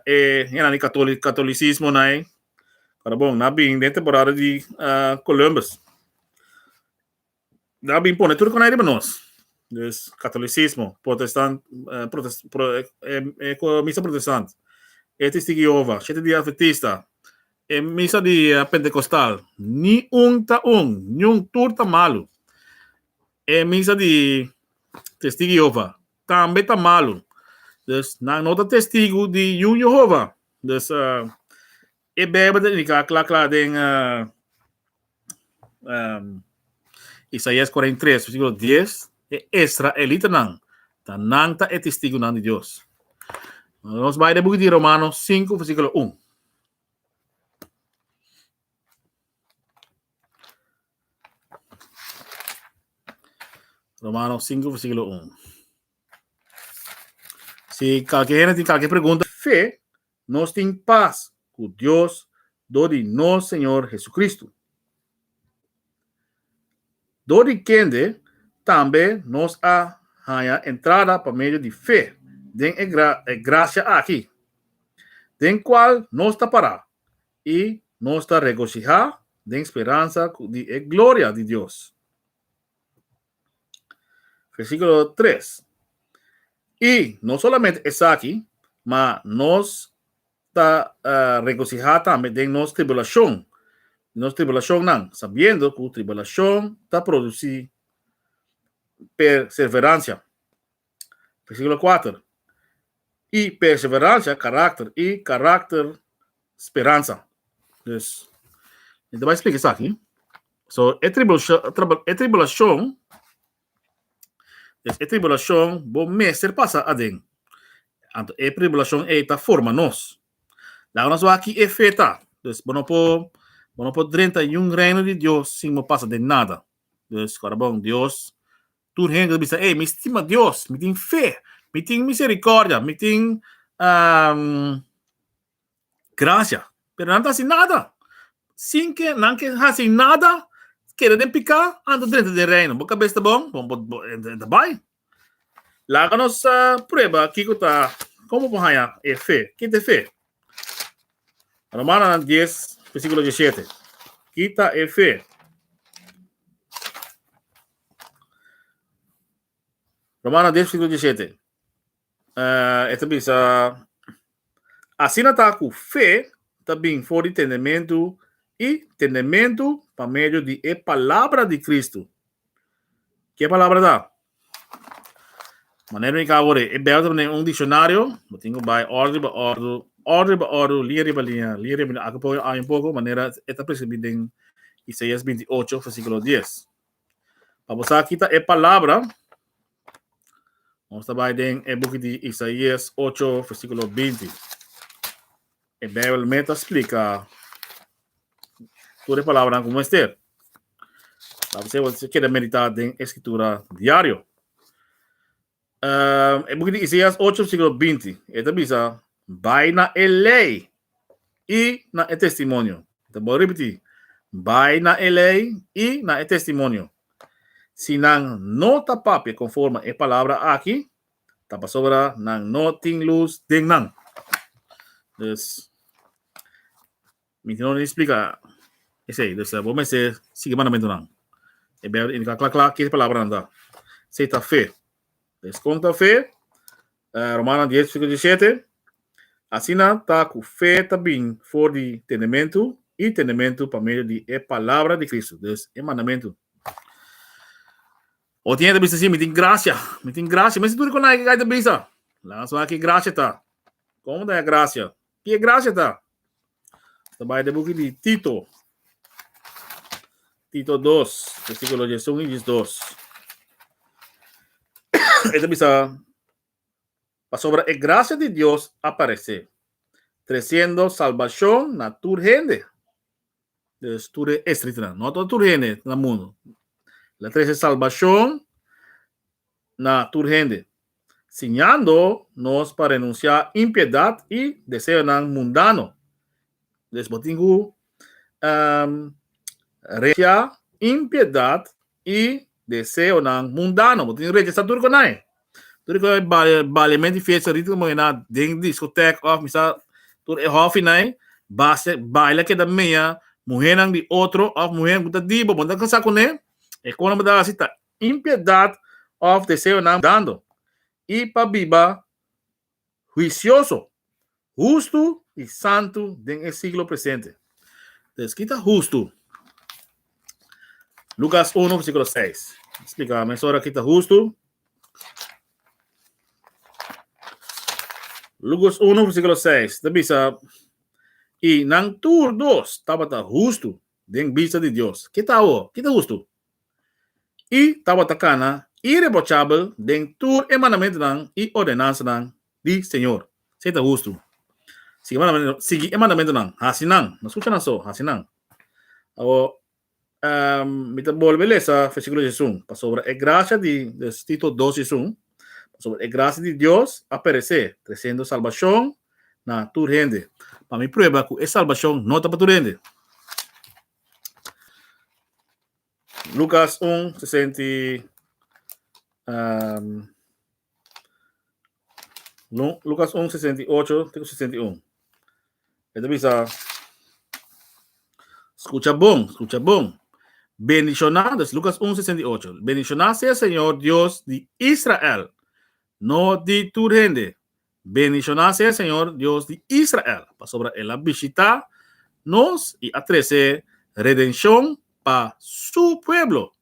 e hendenan di katolisismo nan ei? Pero bon, nan a bin den temporada di Columbus. Nan a bin pone tur konai riba nos. Dus, katolisismo, protestant, protest, pro, misa protestant, e Testigo Jehova, Shete Dia Adventista, e misa di Pentecostal, ni un ta un, niun tur ta malu. E misa di Testigo Jehova tambe ta malu. Dus, nan no ta testigo di yu Jehova. Dus, e Bijbel ta indica kla kla den Isaías 43, versículo 10, e israelitanan ta nan ta e testigunan di Dios. Nos bai den buki di Romanos 5, versículo 1. Romanos 5, versículo 1. Si kalke hende tin kalke pregunta. Fe, nos tin pas ku Dios dor di nos Señor Jesucristo. Dor di kende tambe nos a haña entrada pa medio di fe den e grasia aki, den kual nos ta pará i nos ta regosihá den speransa di e gloria di Dios. Versíkulo 3. I no solamente esaki, ma nos ta regosihá tambe den nos tribulashon, nos tribulashonnan, sabiendo ku tribulashon ta produsí perseveransia. Versíkulo 4. I perseveransia, karakter, i karakter, speransa. Dus, mi ta bai splika esaki. So, e tribulashon, e tribulashon, dus e tribulashon bo mester pasa aden. Anto e tribulashon ei ta forma nos. Laga nos wak ki e fe ta. Dus bo no por, bo no por drenta niun reino di Dios sin bo pasa den nada. Dus, kòrda bon, Dios Tur hende ta bisa, ey, mi stima Dios, mi tin fe, mi tin misericordia, mi tin um, gracia. Pero nan ta hasi nada. Sin ke nan ke hasi nada, keda den piká, anto drenta den reino. Bo kabes ta bon, bon, bo, bo, ta bai. Laga nos uh, prueba kiko ta, komo bo haña e fe. Ki ta e fe? Romanonan 10, versíkulo 17. Ki ta e fe? Romano 10, versículo 17. Uh, e ta bisa, asina ta ku fe ta bin for di tendementu i tendementu pa medio di e palabra di Cristo. Ke palabra ta? Manera mi kabo de, e Bijbel ta un diccionario, bo tin ku bai orde riba orde, orde riba orde, liña riba liña, liña riba liña. Aki por un poko manera e ta prescribí den Isaías 28, versículo 10. Pa bo sa kita e palabra, nos ta bai den e buki di Isaías 8, versículo 20. E Bijbel me ta splika tur e palabranan ku mester. Pa bo sa keda meditá den e skritura diario. Uh, e buki di Isaías 8, versículo 20. E ta bisa, Bai na e lei i na e testimonio. Ta bo ripití, Bai na e lei i na e testimonio. Si nan no ta papia konforme e palabra aki, ta pasobra nan no tin lus den nan. Dus, mi no ni splika esei. Dus, bo mester sigui mandamentunan. E Bijbel indiká kla kla ki e palabranan ta. Esei ta fe. Dus, kon ta fe? Romanonan dies versíkulo diesshete, Asina ta ku fe ta bin for di tendementu, i tendementu pa medio di e palabra di Kristu, dus e mandamentu. Otro hende ta bisa si, Mi tin grasia, mi tin grasia. Mester tur ku nan ke ta bisa. Laga nos wak ki grasia ta. Komo ta e grasia? Ki e grasia ta? Ta bai den buki di Tito. Tito 2, versíkulo 11 i 12. E ta bisa, Pasobra e grasia di Dios a paresé, tresiendo salbashon na tur hende. Dus tur e estritonan, no ta tur hende na mundu. El a trese salbashon na tur hende, siñando nos pa renunsiá impiedat i deseonan mundano. Dus bo tin ku renunsiá impiedat i deseonan mundano. Bo tin ku rechasá tur konai. Tur ku baliament di fiesta ritmo mo na den diskotek òf mi sa tur e hòfinan base baila keda mea muhénan di otro òf muhénan ku ta di bo, bo no ta kasá kuné. E kos nan bo ta hasi ta Impiedat òf deseonan dando, i pa biba huisioso, hustu i santu den e siglo presente. Entonces, ki ta hustu? Lucas 1, versículo 6. Splika mesora ki ta hustu. Lucas 1, versículo 6. Ta bisa, i nan tur dos tabata hustu den bista di Dios. Ki ta awo? Ki ta hustu? I tabata kana ireprochabel den tur e mandamentunan i ordenansanan di Señor. Esei ta hustu. Sigui e mandamentunan, sigui e mandamentunan, hasi nan. No skucha nan so, hasi nan. Awor, mi ta bolbe lesa versíkulo diesun, pasobra e grasia di, dus Tito dos diesun, pasobra e grasia di Dios a peresé, tresiendo salbashon na tur hende. Pa mi prueba ku e salbashon no ta pa tur hende. Lucas 1, 60, um, Lucas 1, 68 te 61. E ta bisa, escucha bon, escucha bon. Bendicioná, dus Lucas 1, 68. Bendicioná sea Señor Dios di Israel, no di tur hende. Bendishoná sea Señor Dios di Israel, pasobra el a bishitá nos i a trese redenshon pa su pueblo,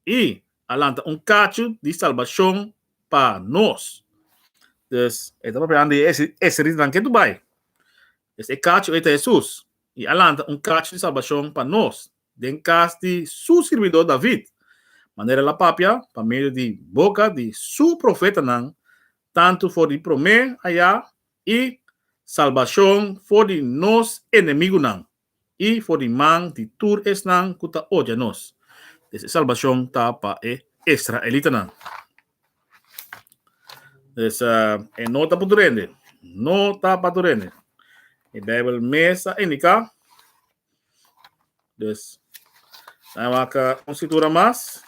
i a lanta un kachu di salbashon pa nos. Dus, e ta papiando di e israelitanan ke tu bai. Dus e kachu ei ta Hesus, i a lanta un kachu di salbashon pa nos den kas di su sirbidó David, manera el a papia pa medio di boka di su profetanan tantu for di promé ayá i salbashon for di nos enemigunan i for di man di tur esnan ku ta odia nos. Des e salbashon ta pa e israelitanan. Des e no ta pa tur hende. No ta pa tur hende. E Bijbel mes a indiká. Des, nan wak un skritura mas.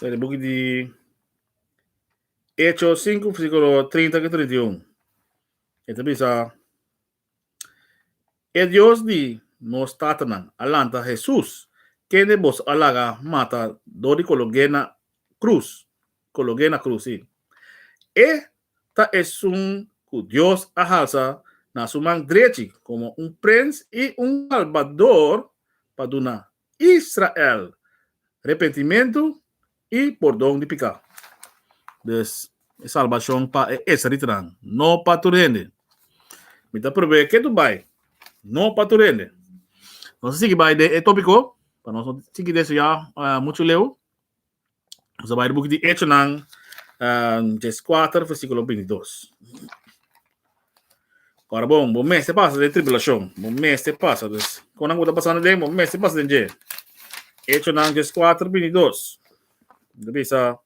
E buki di Hechos 5, versículo 30 ku 31. E ta bisa, E Dios di nos tatanan a lanta Hesus, kende boso a laga mata dor di kolog'é na krus. Kolog'é na krus, sí. E ta esun ku Dios a halsa na su man drechi komo un prens i un salbador pa duna Israel repentimentu i pordon di piká. Dus, e salbashon pa e israelitanan, no pa tur hende. Mi ta prob'é ke tu bai, no pa tur hende. Nos a sigui bai den e tópiko, pa nos no sigui desviá muchu leu. Nos a bai den buki di Echonan 14, versíkulo 22. Ora bon, bo mester pasa den tribulashon. Bo mester pasa. Dus, kon nan ku ta pasando den, bo mester pasa den dje. Echonan 14, 22. Ta bisa.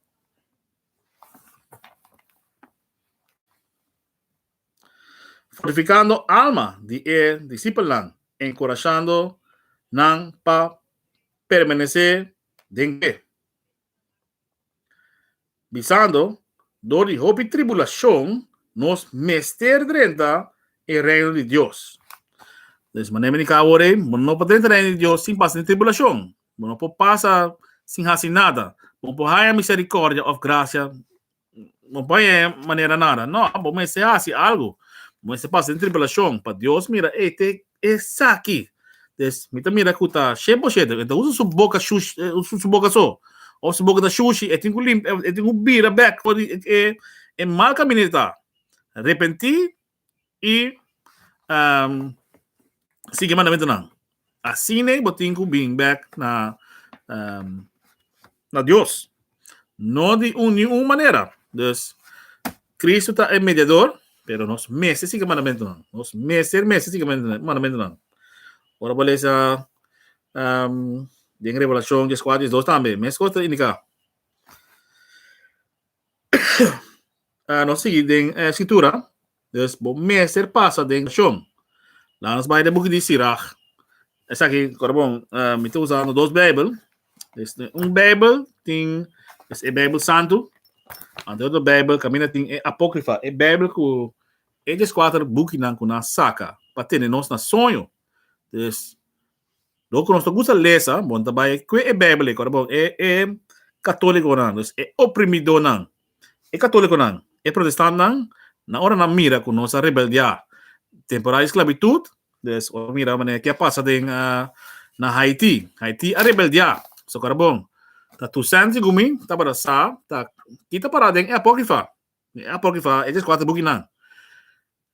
Fortifikando alma di e disipelnan, enkurashando nan pa permanesé den fe. Bisando, Dor di hopi tribulashon nos mester drenta e Reino di Dios. Dus manera mi di awor ei, bo no por drenta Reino di Dios sin pasa den tribulashon. Bo no por pasa sin hasi nada. Bo no por haya misericordia of gracia. Bo no por haya manera nada. No, bo mester hasi algo. Bo mester pasa den tribulashon pa Dios mira, ey, te esaki. Des, mi ta mira ku ta 100%. E ta usa su boka shushi, su boka so. Of su boka ta shushi, e tin ku limp, e tin ku bira bek for di e, e mal kaminda e ta. Repentí i um, sigui mandamentunan. Asina bo tin ku bin bek na um, na Dios. No di un ni un manera. Dus Cristo ta e mediador, pero nos mester sigui mandamentunan. Nos mester mester sigui mandamentunan. Ora bo lesa um, den Revelacion 14, 12 tambe, mes kos ta indiká. uh, nos sigui den uh, escritura, dus bo mester pasa den shon. Laat ons bij de boek di Sirach. Esaki, bon, uh, mi ta usando dos Bijbel. Dus un Bijbel tin dus e Bijbel Santo. Anto otro Bijbel camina tin e Apócrifa, e Bijbel ku e 14 bukinan ku nan saka pa tene nos na soño. Dus Lo ku nos ta gusta lesa, bon ta bai kue e Bijbel ei, bon, e e katólikonan, dus e oprimidónan, e katólikonan, e protestantnan, na ora nan mira ku nos a rebeldiá temporada di sklabitut, dus ora mira manera ke a pasa den na Haiti, Haiti a rebeldiá, so kora bon, ta Toussaint segun mi tabata sa ta ki ta pará den e apókrifa, e apókrifa e 14 bukinan.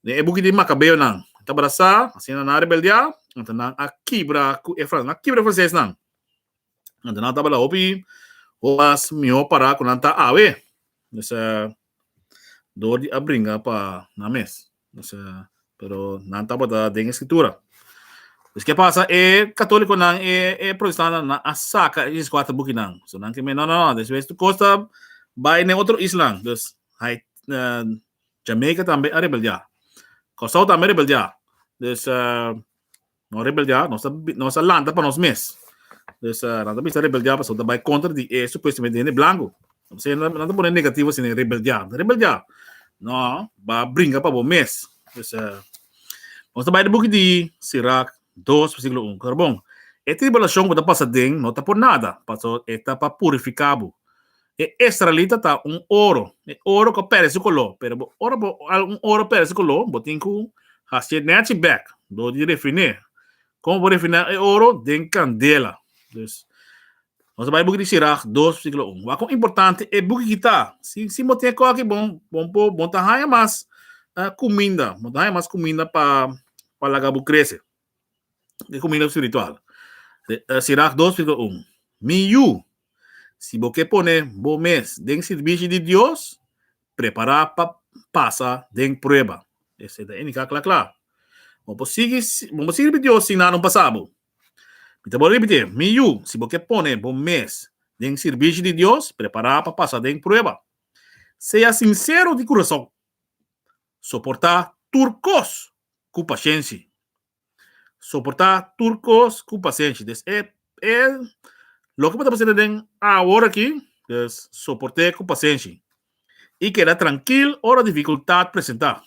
Den e buki di Makabeonan, tabata sa, asina nan a rebeldiá, anto nan a kibra ku e nan a kibra e fransesnan. Anto nan tabata hopi mas mihó pará ku nan ta awe. Dus, dor di a bringa pa nan mes. Dus, pero nan tabata den e Skritura. Dus ke pasa? E katólikonan, e e protestantnan nan a saka e 14 bukinan. So nan ke men, no, no, no, despues tur kos ta bai den otro islan. Dus, Jamaica tambe a rebeldiá. Kòrsou tambe a rebeldiá. Dus uh, no rebeldiá, nos a, nos a lanta pa nos mes. Dus uh, nan ta bisa rebeldiá pasobra ta bai kontra di e supuestamente hende blanku. Nan nan ta pone negativo asina, rebeldiá. Rebeldiá. No, ba bringa pa bo mes. Dus uh, nos ta bai de buki di Sirach 2 versíkulo 1. Pero bon, e tribulashon ku ta pasa den no ta por nada, pasobra e ta pa purifiká bo. E israelita ta un oro, e oro ku a pèrdè su koló, pero bo ora bo un oro pèrdè su koló, bo tin ku hasié nèchi bèk dor di refiné. Komo bo refiná e oro? Den kandela. Dus, nos a bai buki di Sirach 2 versíkulo 1. Wak kon importante e buki ki ta. Si si bo tin e kòki bon bon por bo ta haña mas kuminda, bo ta haña mas kuminda pa pa laga bo krese. E kuminda spiritual. Sirach 2 versíkulo 1. Mi yu, Si bo ke pone bo mes den sirbishi di Dios, prepará pa pasa den prueba. Esei ta indiká kla kla. Bo por sigui, bo por sirbi Dios sin nada no pasa bo. Mi ta bolbe ripití, mi yu, si bo ke pone bo mes den sirbishi di Dios, prepará pa pasa den prueba. Sea sinsero di kurason. Soportá tur kos ku pashenshi. Soportá tur kos ku pasenshi. Des e e loke bo ta pasando den awor aki, des soport'é ku pasenshi. I keda trankil ora difikultat presentá.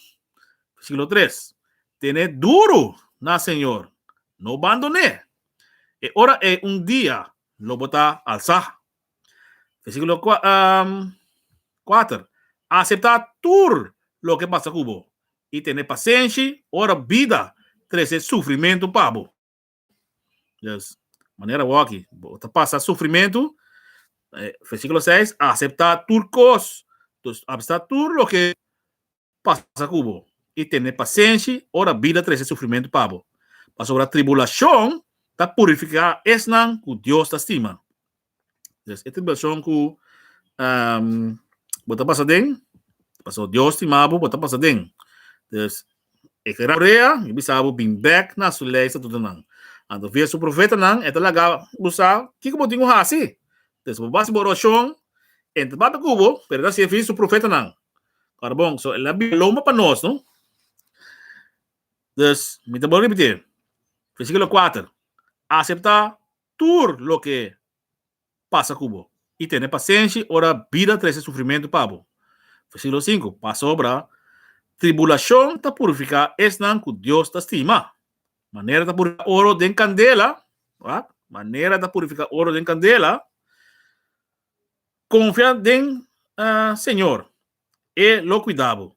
Versíkulo 3, Tene duru na Señor, no bandon'é. E ora ei un dia lo bo ta alsá. Versíkulo 4, Aseptá tur loke pasa ku bo, i tene pasenshi ora bida trese sufrimentu pa bo. Dus, manera awor aki, bo ta pasa sufrimentu. Versíkulo 6, aseptá tur kos, dus aseptá tur loke pasa ku bo i tene pasenshi ora bida trese sufrimentu pa bo, pasobra tribulashon ta purifiká esnan ku Dios ta stima. Dus e tribulashon ku um, bo ta pasa den, pasobra Dios stima bo, bo ta pasa den. Dus e ke Korea, i bisa bo bin bek na su lei statutonan. Anto via su profetanan e ta laga bo sa kiko bo tin ku hasi. Dus bo basa bo orashon, e ta papia ku bo, pero e ta hasié via su profetanan. Ora bon, so el a bira lomba pa nos, no? Dus, mi ta bolbe ripití, versíkulo kuater, Aseptá tur loke pasa ku bo i tene pasenshi ora bida trese sufrimentu pa bo. Versíkulo sinku, Pasobra tribulashon ta purifiká esnan ku Dios ta stima, manera ta purifiká oro den kandela, wak, manera ta purifiká oro den kandela, konfia den Señor, E lo cuida bo.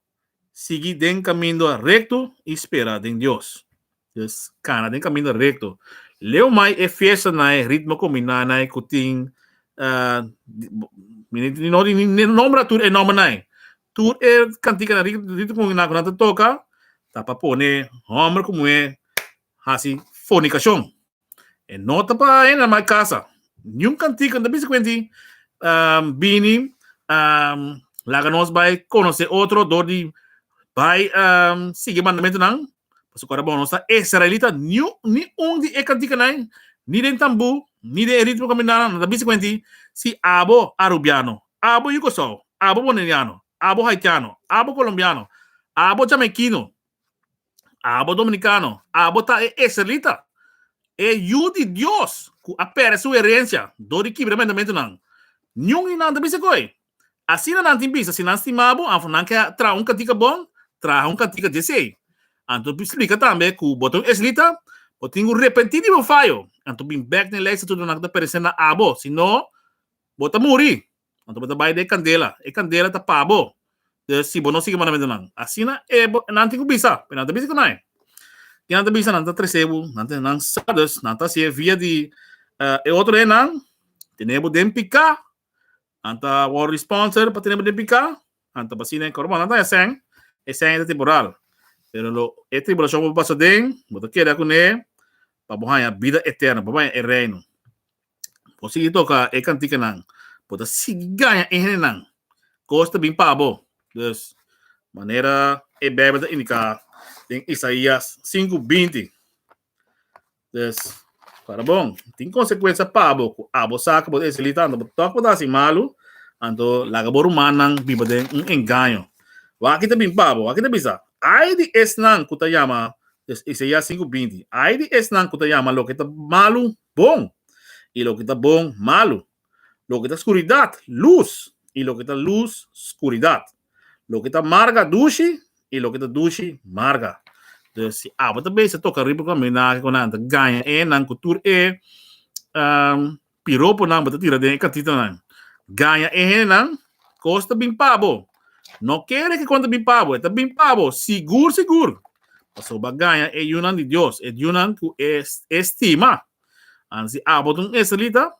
Sigui den caminda recto y spera den Dios. Dus cana den caminda recto. Leu mai e fiesta na e ritmo combina na e cu tin mi no ni nombra tur e nomber nai. Tur e cantica na ritmo combina cu nan ta toca ta pa pone homber cu muher haci fornicacion. E no ta pa hende mai casa. Niun cantica no ta bisa cuenti um, bini um, laga nos bai conoce otro door di bai um, sigui mandamentonan. Pasobra ora bon nos ta israelita, ni, ni un di e canticanan, ni den tambú, ni den e ritmo caminana, no ta bisa cuenti si abo arubiano, abo yucosou, abo boneriano, abo haitiano, abo colombiano, abo jamaiquino, Abo dominicano, abo ta e israelita, e yu di Dios cu a perde su herencia door di kibra mandamentonan. Niun di nan ta bisa koe. Asina nan tin bisa, si nan stima bo, anto nan ke traha un cantica bon, traha un cantica djesei. Anto splica tambe cu bo ta un israelita, bo tin cu repenti di bo fayo, anto bin bek den ley statutonan cu ta perece na abo, si no, bo ta muri. Anto bo ta bai den e kandela. E kandela ta pa bo. Dus si bo no sigui mandamentunan. Asina e bo, nan tin ku bisa, pero nan ta bisa ku nan. Ke nan ta bisa, nan ta trese bo, nan ta, nan sa, dus nan ta hasié via di e otro hendenan, tene bo den piká, nan ta wòrdu di sponsor pa tene bo den piká, nan ta basina e kòrba, nan ta haña sèn, e sèn ta temporal. Pero lo e tribulashon ku bo pasa den, bo ta keda kuné pa bo haña bida eterno, pa bo haña e reino. Bo sigui toka e kantikanan, bo ta sigui gaña e hendenan. Kos ta bin pa bo. Dus, manera e Bijbel ta indiká den Isaías 5:20. Dus, para bon, tin konsekuensia pa bo ku abo sa ku bo ta israelita, anto bo tòg bo ta hasi malu, anto laga bo rumannan biba den un engaño. Wak aki ta bin pa bo, wak aki ta bisa, Ai di esnan ku ta yama, dus Isaías 5:20, ai di esnan ku ta yama loke ta malu bon, i loke ta bon, malu, loke ta skuridat, lus, i loke ta lus, skuridat, loke ta marga, dushi, i loke ta dushi, marga. Dus si abo ta bezig toka riba kaminda ku nan ta gaña e nan ku tur e um, piroponan bo ta tira den e katitanan. Gaña e hendenan, kos ta bin pa bo. No kere ke kon ta bin pa bo, e ta bin pa bo, sigur sigur. Pasobra bo a gaña e yunan di Dios, e yunan ku e stima. Anto si abo ta un israelita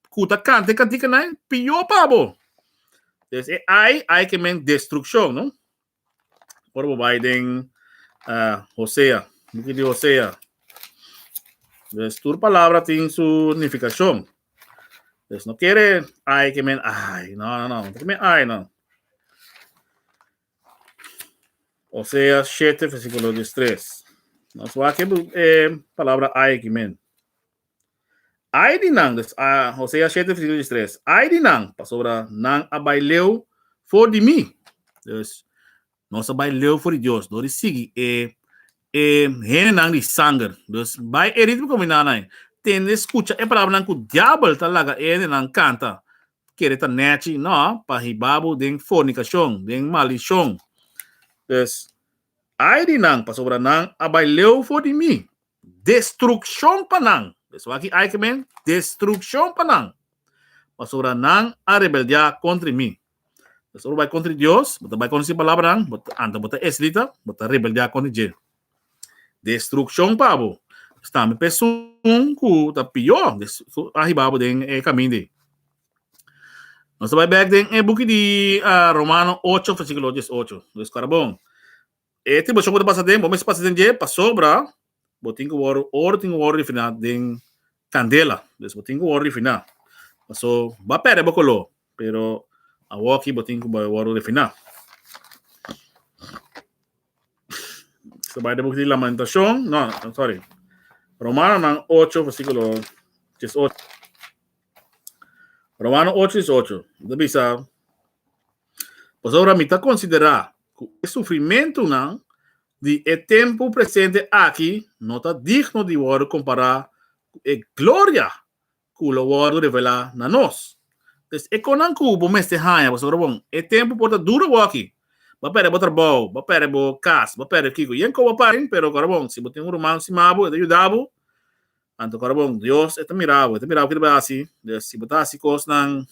ku ta kanta e kantikanan, pió pa bo. Des e ai, ai ke men destrukshon, no? Ora bo bai den uh, Hosea, buki di Hosea. Dus tur palabra tin su nifikashon. Dus no kere ai ke men ai, no, no, no, no ke men ai, no. Hosea 7, versículo 13. Nos wak e eh, palabra ai ke men. Ai di nan, dus uh, Hosea 7, versículo 13. Ai di nan, pasobra nan a bai leu for di mi. Dus, nos a bai leu for di Dios, door di sigui e e hendenan di sanger. Dus, bai e ritmo kombiná nan. Tende skucha e palabranan ku diabel ta laga e hendenan kanta. Kere ta nechi, no, pa hiba bo den fornikashon, den maldishon. Dus, ai di nan, pasobra nan a bai leu for di mi. Destrukshon pa nan! Pues wak aki ke men, destrukshon pa nan! Pasobra nan a rebeldiá kontra mi. Pues ora bo bai kontra Dios, bo ta bai kontra si palabranan, bo ta, anto bo ta esrita, bo ta rebeldiá kontra dje. Destrukshon pa bo! Pues tambe pa esun ku ta pió, ku a hiba bo den e kaminda ei. Nos ta bai bèk den e buki di Romano ocho, versíkulo diesocho. Dus kòrda bon. E tribulashon ku bo ta pasa den, bo mester pasa den dje pasobra bo tin ku wòrdu, oro tin ku wòrdu refiná den kandela. Dus bo tin ku wòrdu refiná. Paso bo a pèrdè bo koló, pero awoki bo tin ku bai wòrdu refiná. Nos ta bai den buki di Lamentashon, no, sorry, Romanonan ocho versíkulo diesocho. Romano ocho diesocho ta bisa, Pasobra mi ta konsiderá ku e sufrimentunan di e tempu presente aki no ta digno di wòrdu kompará ku e gloria ku lo wòrdu revelá na nos. Pues e konan ku bo mester haña pasobra bon e tempu por ta duru awor-aki. Bo a pèrdè bo trabou, bo a pèrdè bo kas, bo a pèrdè kiko. Yen koba paren, pero kòrda bon, si bo tin un ruman stima bo, e ta yuda bo. Anto kòrda bon, Dios e ta mira bo, e ta mira bo kiko bo ta hasi. Dus si bo ta hasi kosnan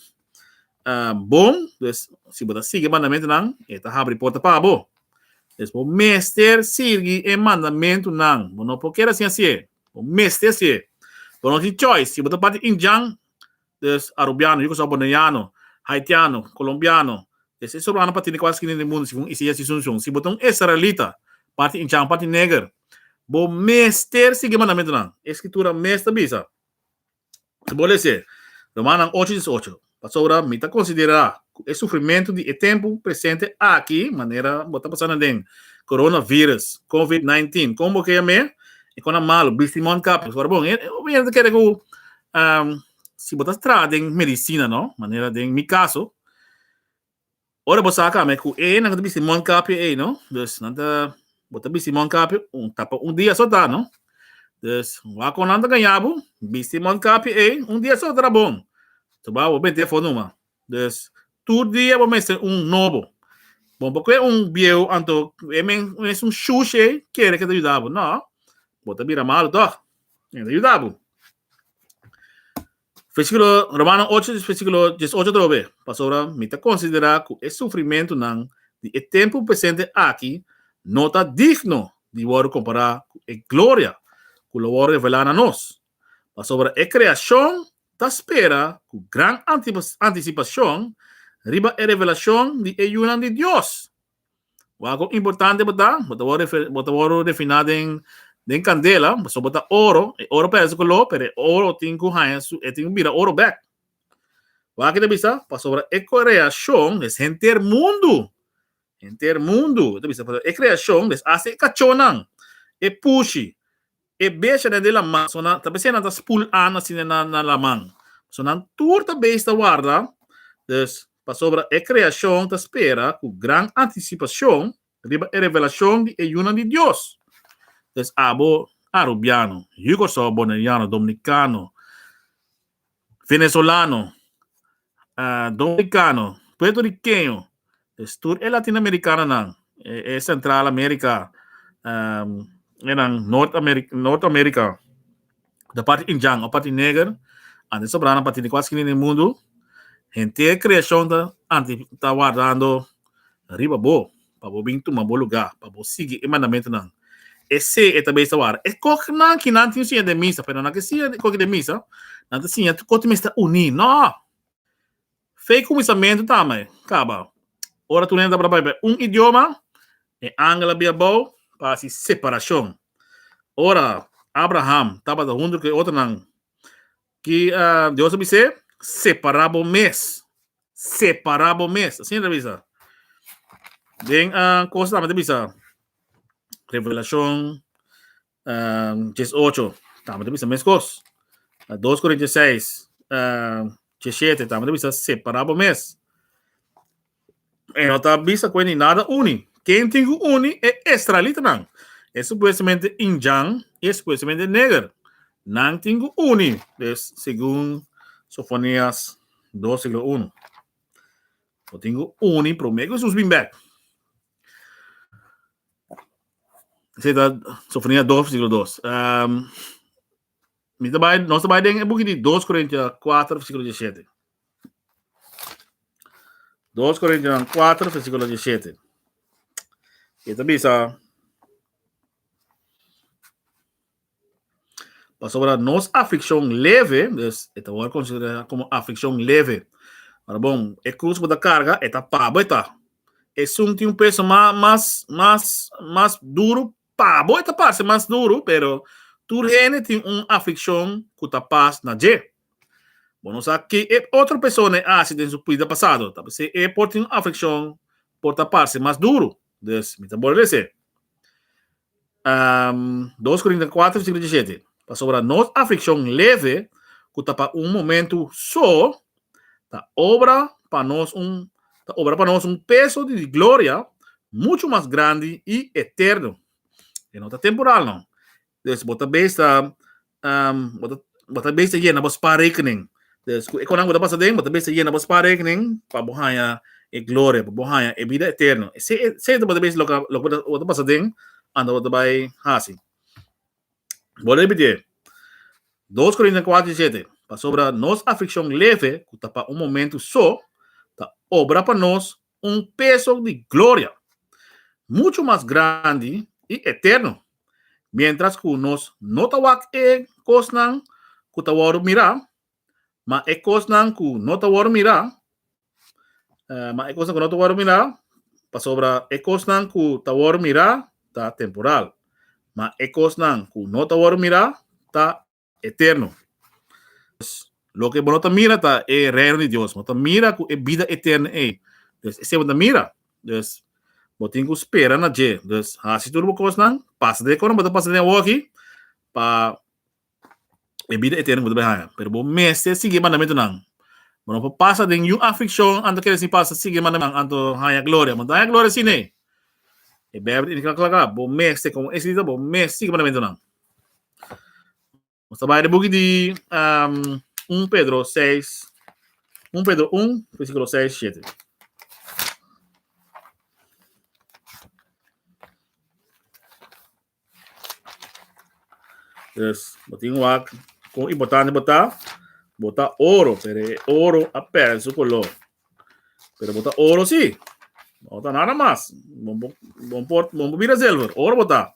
bon, dus si bo ta sigui e mandamentunan, e ta habri porta pa bo. Dus bo mester sigui e mandamentunan. Bo no por keda sin hasié. Bo mester hasié. Bo no tin choice. Si bo ta parti indjan, dus Arubiano, Yugoslav, Boneiano, Haitiano, Colombiano, dus e sobrano pa tene kualke skina den mundu segun Isaias 11. Si bo ta un israelita, parti indjan, parti neger, bo mester sigui e mandamentunan. E Skritura mes ta bisa. Si bo lese Romanonan ocho diesocho, Pasobra mi ta konsiderá ku e sufrimentu di e tempu presente aki, manera bo ta pasando den coronavirus, covid 19, kon bo ke yam'é, e kona malu, bisti mondkapje. Ora bon, e hopi hende ta kere ku si bo ta traha den medisina, no, manera den mi kaso, Ora bo sa kame ku e nan ta bisti mondkapje ei no, dus nan ta bo ta bisti mondkapje un tapa un dia so ta no. Dus wak kon nan ta gaña bo bisti mondkapje ei un dia so ta bon. So ba bo bente afó numa. Dus tur dia bo mester un nobo. Bo por kue un bieu anto e men mesun shushi ei kere ke ta yuda bo. No, bo ta bira malu tòg. E ta yuda bo. Versíkulo, Romano ocho, versíkulo diesocho atrobe, Pasobra mi ta konsiderá ku e sufrimentunan di e tempu presente aki no ta digno di wòrdu kompará ku e gloria ku lo wòrdu revelá na nos. Pasobra e kreashon ta spera ku gran antisipashon riba e revelashon di e yunan di Dios. Wak kon importante bo ta, bo ta wòrdu bo ta wòrdu refiná den den kandela, pasobra bo ta oro, e oro pèrdè su koló, pero e oro tin ku haña su, e tin ku bira oro bèk. Wak ta bisa, pasobra e kreashon es henter mundu, henter mundu, e ta bisa, pasobra e kreashon es hasta e kachónan, e pushi, E beshanan den laman, so nan ta besei nan ta spul an asina na na laman. So nan tur ta beis ta warda, dus pasobra e kreashon ta spera ku gran antisipashon riba e revelashon di e yunan di Dios. Dus abo Arubiano, Yugoslav, Boneriano, Dominikano, Venezolano, Dominicano, Puertorriqueño, dus tur e Latinoamericanonan, e Central America, enan Noord America, Noord America, de parti Indian of parti neger, ante sobranan parti di kual skina den mundu, henter creacion ta anti ta wardando riba bo, pa bo bin tuma bo lugá, pa bo sigui e mandamentunan. Esei e ta bes ta wara. E koknan ki nan tin siña den misa, pero nan ke siña koki den misa, nan ta siña tur kos tin mester uní. No! Fe kuminsamentu tambe kaba. Ora tur hende tabata papia un idioma, e angel a bia abou pa hasi separashon. Ora Abraham tabata huntu ku e otronan, ki Dios a bis'é? Separá bo mes. Separá bo mes. Asina ta bisa. Den uh, kos tambe ta bisa. Revelashon uh, 18. Tambe ta bisa mes kos. Uh, 2 Korintios 6, uh, 17 tambe ta bisa separá bo mes. E no ta bisa ku ni nada uni. Ken tin ku uni e israelitanan. E supuestamente injan e supuestamente neger. Nan tin ku uni. Dus, segun Sofonias 2 siglo 1. Bo tin ku uni promé ku Jesus bin bèk. Esei ta Sofonia 2 versíkulo 2. Um, mi ta bai, nos ta bai den e buki di 2 Korintios 4 versíkulo 17. 2 Korintios 4 versíkulo 17. E ta bisa Pasobra nos aflikshon leve, dus e ta wòrdu konsiderá komo aflikshon leve. Ora bon, e krus ku bo ta karga, e ta pa bo e ta. Esun tin un peso mas, mas, mas, mas duru pa bo, e ta parse mas duru, pero tur hende tin un aflikshon ku ta pas na dje. Bo no sa ke e otro persona e hasi den su bida pasado. Ta p'esei e por tin un aflikshon por ta parse mas duru. Dus mi ta bolbe lese. Um, 2 Korintios 4, versíkulo 17. Pasobra nos aflikshon leve, ku ta pa un momentu so, ta obra pa nos un ta obra pa nos un peso di gloria muchu mas grandi i eterno. E no ta temporal no. Dus bo ta besta um, bo ta, bo ta besta yena bo spaarrekening. Dus ku e konan bo ta pasa den, bo ta besta yena bo spaarrekening pa bo haña e gloria, pa bo haña e bida eterno. Se, se bo ta besta loke, loke bo ta, bo ta pasa den, anda bo ta bai hasi. Bo repitié. 2 Korintianan 4, 17. Pasobra nos aflikshon leve, ku ta pa un momentu so, ta obra pa nos un peso di gloria muchu mas grandi i eterno, miéntras ku nos no ta wak e kosnan ku ta wòrdu mirá, ma e kosnan ku no ta wòrdu mirá, ma e kosnan ku no ta wòrdu mirá, pasobra e kosnan ku ta wòrdu mirá ta temporal, ma e kosnan ku no ta wòrdu mirá ta eterno. Pues, loke bo no ta mira ta e reino di Dios. Bo ta mira ku e bida eterno ei. Dus, esei bo ta mira. Dus, bo tin ku spera na dje. Dus, hasi tur bo kosnan, pasa den e kosnan bo ta pasa den awoki, pa e bida eterno ku bo ta bai haña. Pero bo mester sigui e mandamentunan. Bo no por pasa den niun aflikshon anto kere sin pasa sigui e mandamentunan anto haña gloria. Bo no ta haña gloria asina ei. E Bijbel ta indiká kla kla, bo mester, komo israelita, bo mester sigui e mandamentunan. Nos ta bai de buki di um, 1 Pedro 6, 1 Pedro 1, versículo 6, 7. Dus, bo tin wak, kon importante bo ta, bo ta oro, pero e oro a perde su color. Pero bo ta oro sí. No ta nada mas. Bo, bo, bo por, bo por bira zilver. Oro bo ta.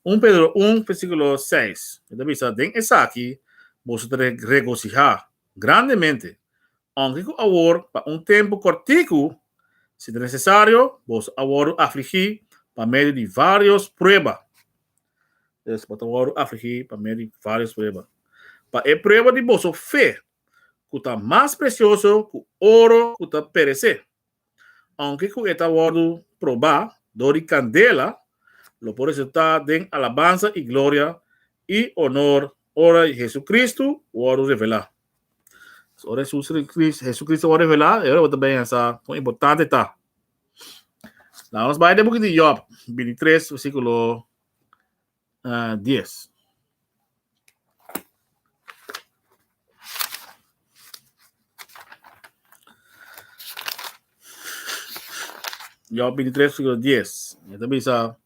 1 Pedro 1, versículo 6. E ta bisa, den esaki boso ta regocihá grandemente, aunke ku awor pa un tempu kortiku, si ta necesario, boso a wòrdu afligí pa medio di vários prueba. Dus, bo ta wòrdu afligí pa medio di vários prueba. Pa e prueba di boso fe, ku ta mas presioso ku oro ku ta peresé. Ounke ku e ta wòrdu probá dor di kandela, lo por resultá den alabansa i gloria i onor ora Jesucristo wòrdu revelá. Ora Jesucristo wòrdu revelá, e ora bo ta pensa kon importante ta. Laga nos bai den buki di Job, 23, versíkulo 10. Job 23, versículo 10. E ta bisa,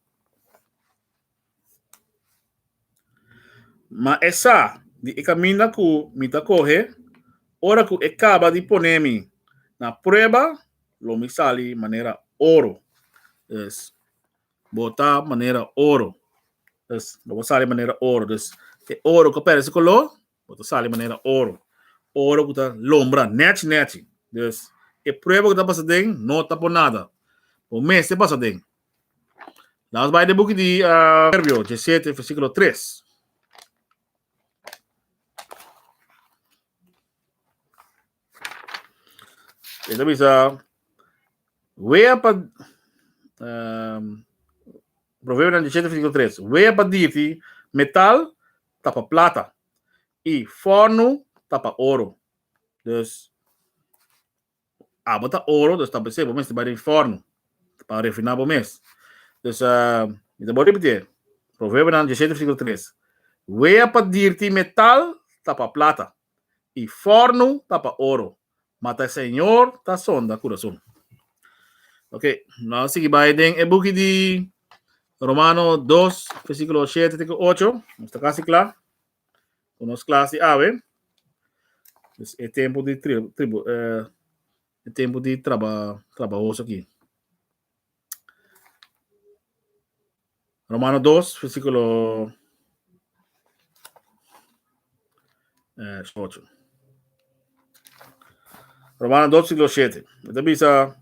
Ma e sa di e kaminda ku mi ta kohe, ora ku e kaba di pone mi na prueba, lo mi sali manera oro. Dus, Bo ta manera oro. Dus, bo sali manera oro. Dus, e oro ku perde su koló, bo ta sali manera oro. Oro ku ta lombra nechi nechi. Dus, e prueba ku ta pasa den no ta por nada. Bo mester pasa den. Laat nos bai den buki di uh, Proverbio 17, versículo 3. E ta bisa, wea pa um, Proverbio 17, versículo 3. Wea pa dirti metal ta pa plata i forno ta pa oro. Dus, abo ta oro, dus ta pensé, bo mester bai den forno pa refiná bo mes. Dus, uh, mi ta bo repetir. Proverbio 17, versículo 3. Wea pa dirti metal ta pa plata i fòrnu ta pa oro, ma ta Señor ta sonda kurason. Ok, nos a sigui bai den e buki di Romano 2, versíkulo 7 te ku 8. Nos ta kasi kla ku nos klas di awe. Dus e tempu di tri, tribu, eh, e tempu di traba, trabahoso aki. Romano 2, versículo eh, 8. Romano 2, versículo 7. E bisa,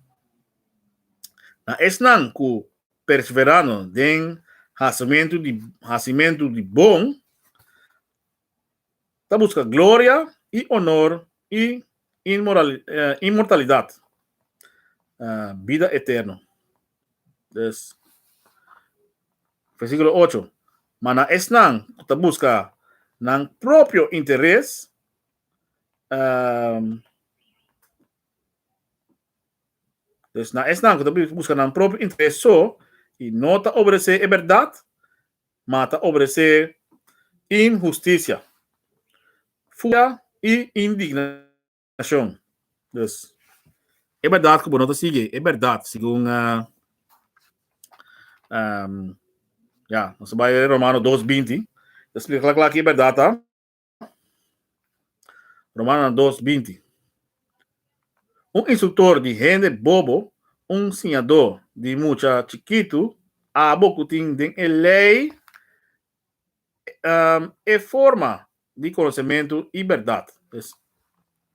na esnan ku perseverando den hasimentu di, hasimentu di bon, ta buska gloria i honor i inmoral, eh, inmortalidad, uh, bida eterno. Dus, versículo 8. Ma na esnan ku ta buska nan propio interes, um, dus na esnan ku ta buska nan propio interes so i no ta obedesé e bèrdat. ma ta obedesé inhustisia, furia i indignashon. Dus, e bèrdat ku bo no ta sigui e bèrdat, segun ya, nos ta bai Romano dos binti, ta splika kla kla ki e bèrdat ta. Romanonan dos binti. Un instruktor di hende bobo, un siñadó di mucha chikitu, abo ku tin den e lei e forma di konosementu i bèrdat. Pues,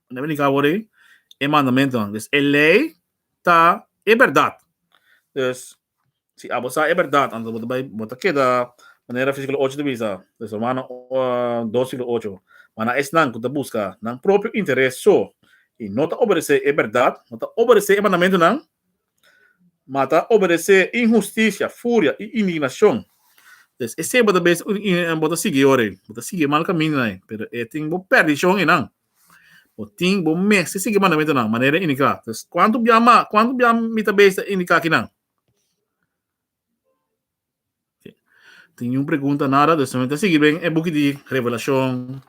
nan bini kaba ora ei, e mandamentunan. Dus e lei ta e bèrdat. Dus, si abo sa e bèrdat, anto bo ta bai, bo ta keda manera versíkulo ocho ta bisa, dus Romano dos versíkulo ocho, Ma na esnan ku ta buska nan propio interes so i no ta obedesé e bèrdat, no ta obedesé e mandamentunan, ma ta obedesé inhustisia, furia i indignashon. Dus esei bo ta bes bo ta sigui ora ei, bo ta sigui e mal kamindanan ei, pero e tin bo perdishon einan. Bo tin bo mester sigui mandamentunan manera indiká. Dus kuantu bia ma kuantu bia mi ta bes ta indiká kinan? Tin niun pregunta nada, dus mi ta sigui ben e buki di Revelashon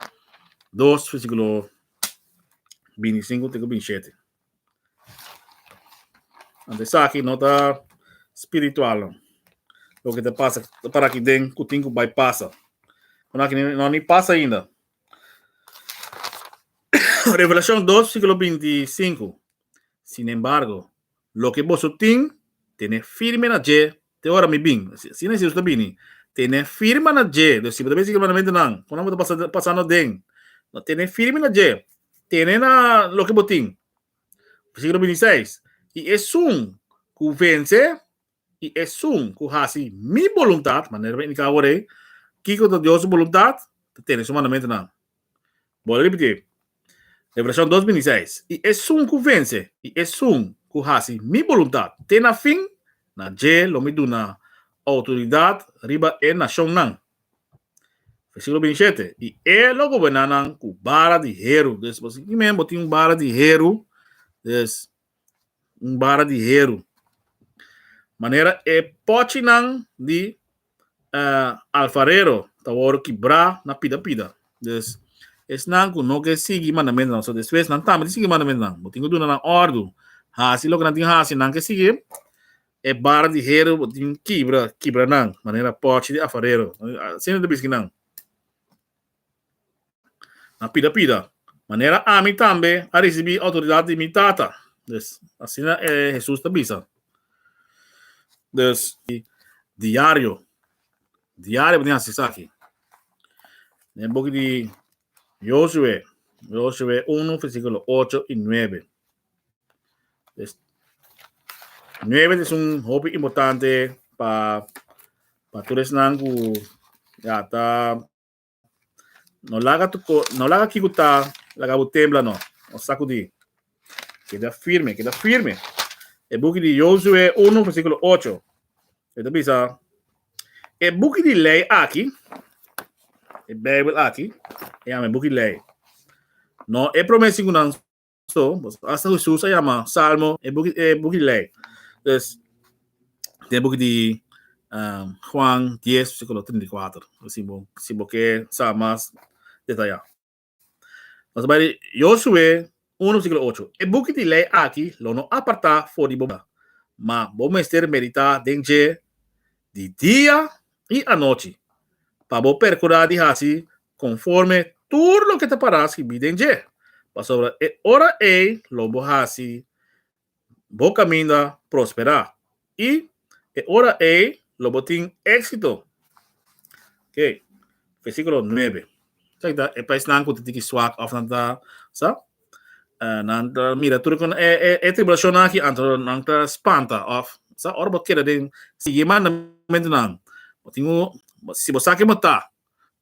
dos versíkulo 25 te ku 27. Anto esaki no ta spiritual no. Loke ta pasa ta para aki den ku tin ku bai pasa. Ku aki no ni pasa ainda. Revelacion 2, versículo 25. Sin embargo, loke boso tin, tene firme na dje te ora mi bin. Asina Jesus ta bini. Tene firme na dje. Dus si bo ta bin sigui mandamentonan, kon bo ta pasa, pasando den? No, tene firme na dje. Tene na loke bo tin. Versículo 26. I esun ku vense, i esun ku hasi mi boluntat, manera mi indiká awor ei, kiko ta Dios su boluntat? Ta tene su mandamentunan. Bo a ripití. Revelashon dos 26. I esun ku vense, i esun ku hasi mi boluntat te na fin, na dje lo mi duna outoridat riba e nashonnan. Versíkulo 27. I e lo goberná nan ku bara di heru. Dus, bo sinti men, bo tin un bara di heru. Dus, un bara di heru. Manera e pochinan di uh, alfarero ta wòrdu kibrá na pida pida. Dus, esnan ku no ke sigui mandamentunan, so despues nan tambe tin sigui mandamentunan. Bo tin ku duna nan òrdu. Hasi loke nan tin hasi, nan ke sigui e bara di heru, bo tin kibra, kibra nan, manera pochi di alfarero. Asina ta bisa nan. Na pida pida. Manera ami tambe a risibí outoridat di mi Tata. Dus, asina e Hesus ta bisa. Dus, diario. Diario bo tin hasi esaki. Den e buki di Josué, Josué 1, versíkulo 8 i 9. Dus, 9 es un hopi importante pa pa tur esnan ku ya ta No laga tu ko, no laga kiko ta laga bo tembla no. No sakudí. Keda firme, keda firme. E buki di Josué 1 versíkulo 8. E ta bisa, e buki di lei aki, e Bijbel aki, e yama e buki di lei. No e promé sinku nan So, hasta Jesus a yama Salmo e buki, e buki di lei. Dus, den buki di um, Juan 10, versículo 34. Si bo, si bo ke sa mas detayá. Nos bai Josué 1, versículo 8. E buki di lei aki lo no apartá for di bo boka, ma bo mester meditá den dje di dia i anochi, pa bo perkurá di hasi konforme tur loke ta pará skibí den dje, pasobra e ora ei lo bo hasi bo kaminda prosperá i e ora ei lo bo tin éksito. Oke, versíkulo nuebe. Esaki ta e paisnan ku ta tiki swak òf nan ta sa nan ta mira tur kon e e e tribulashonnan aki anto nan ta spanta òf sa ora bo keda den sigui e mandamentunan bo tin ku si bo sa ke bo ta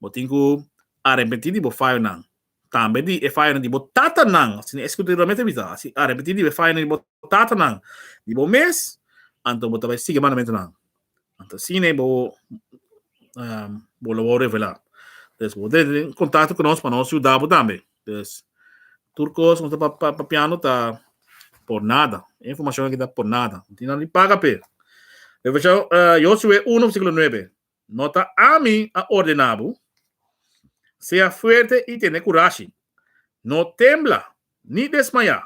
Bo tin ku arepentí di bo fayonan, tambe di e fayonan di bo tatanan. Asina e Skritura mes ta bisa, Asi arepentí di e fayonan di bo tatanan, di bo mes, anto bo ta bai sigui e mandamentunan. Anto asina bo bo lo wou revelá. Pues bo debe den kontakto ku nos pa nos yuda bo tambe. Pues tur kos ku nos ta papiando ta por nada. E informashon aki ta por nada. No tin nada di paga p'e. Revelashon Josué uno versíkulo nuebe. No ta ami a ordená bo? Sea fuerte i tene kurashi. No tembla ni desmayá,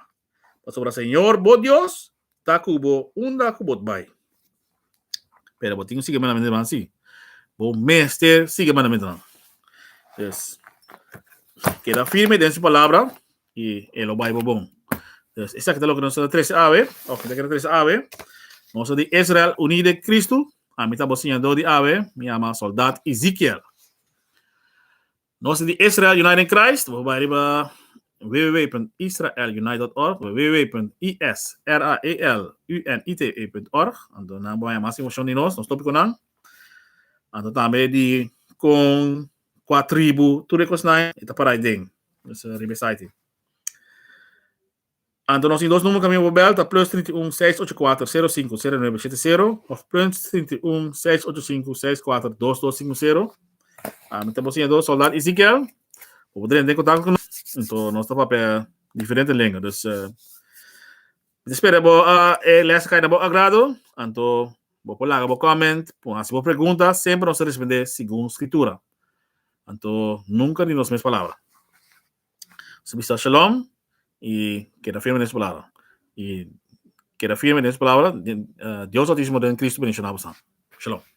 pasobra Señor bo Dios ta ku bo unda ku bo ta bai. Pero bo tin ku sigui e mandamentunan sí. Bo mester sigui e mandamentunan. Dus, keda firme den su palabra i e lo bai bo bon. Dus, esaki ta loke nos ta trese awe, òf ta kere trese awe. Nos ta di Israel uní den Kristu. Ami ta bo siñadó di awe. Mi yama Soldat Ezekiel. Nos ta di Israel United in Christ. Bo bai riba www.israelunite.org www.israelunite.org. Anto nan bo haña mas informashon di nos, nos tópikonan. Anto tambe di kon kua tribu, tur e kosnan e ta para aden. Dus riba e site. Anto nos tin dos numero kaminda bo bel, ta plus 31 684 05 09 70 of plus 31 685 64 2250. Ah, mi ta bo siñador Soldaat Ezekiel. Bo por drenta en contacto con nos. Anto nos ta papia diferente lenga. Dus uh, mi ta spera bo uh, e les kai na bo agrado. Anto bo por laga bo comment, por hasi bo pregunta, semper nos ta respondé segun scritura. Anto nunca di nos mes palabra. Su bisa shalom y keda firme den su palabra. Y keda firme den su palabra. Dios Altísimo den Cristo bendiciona boso. Shalom.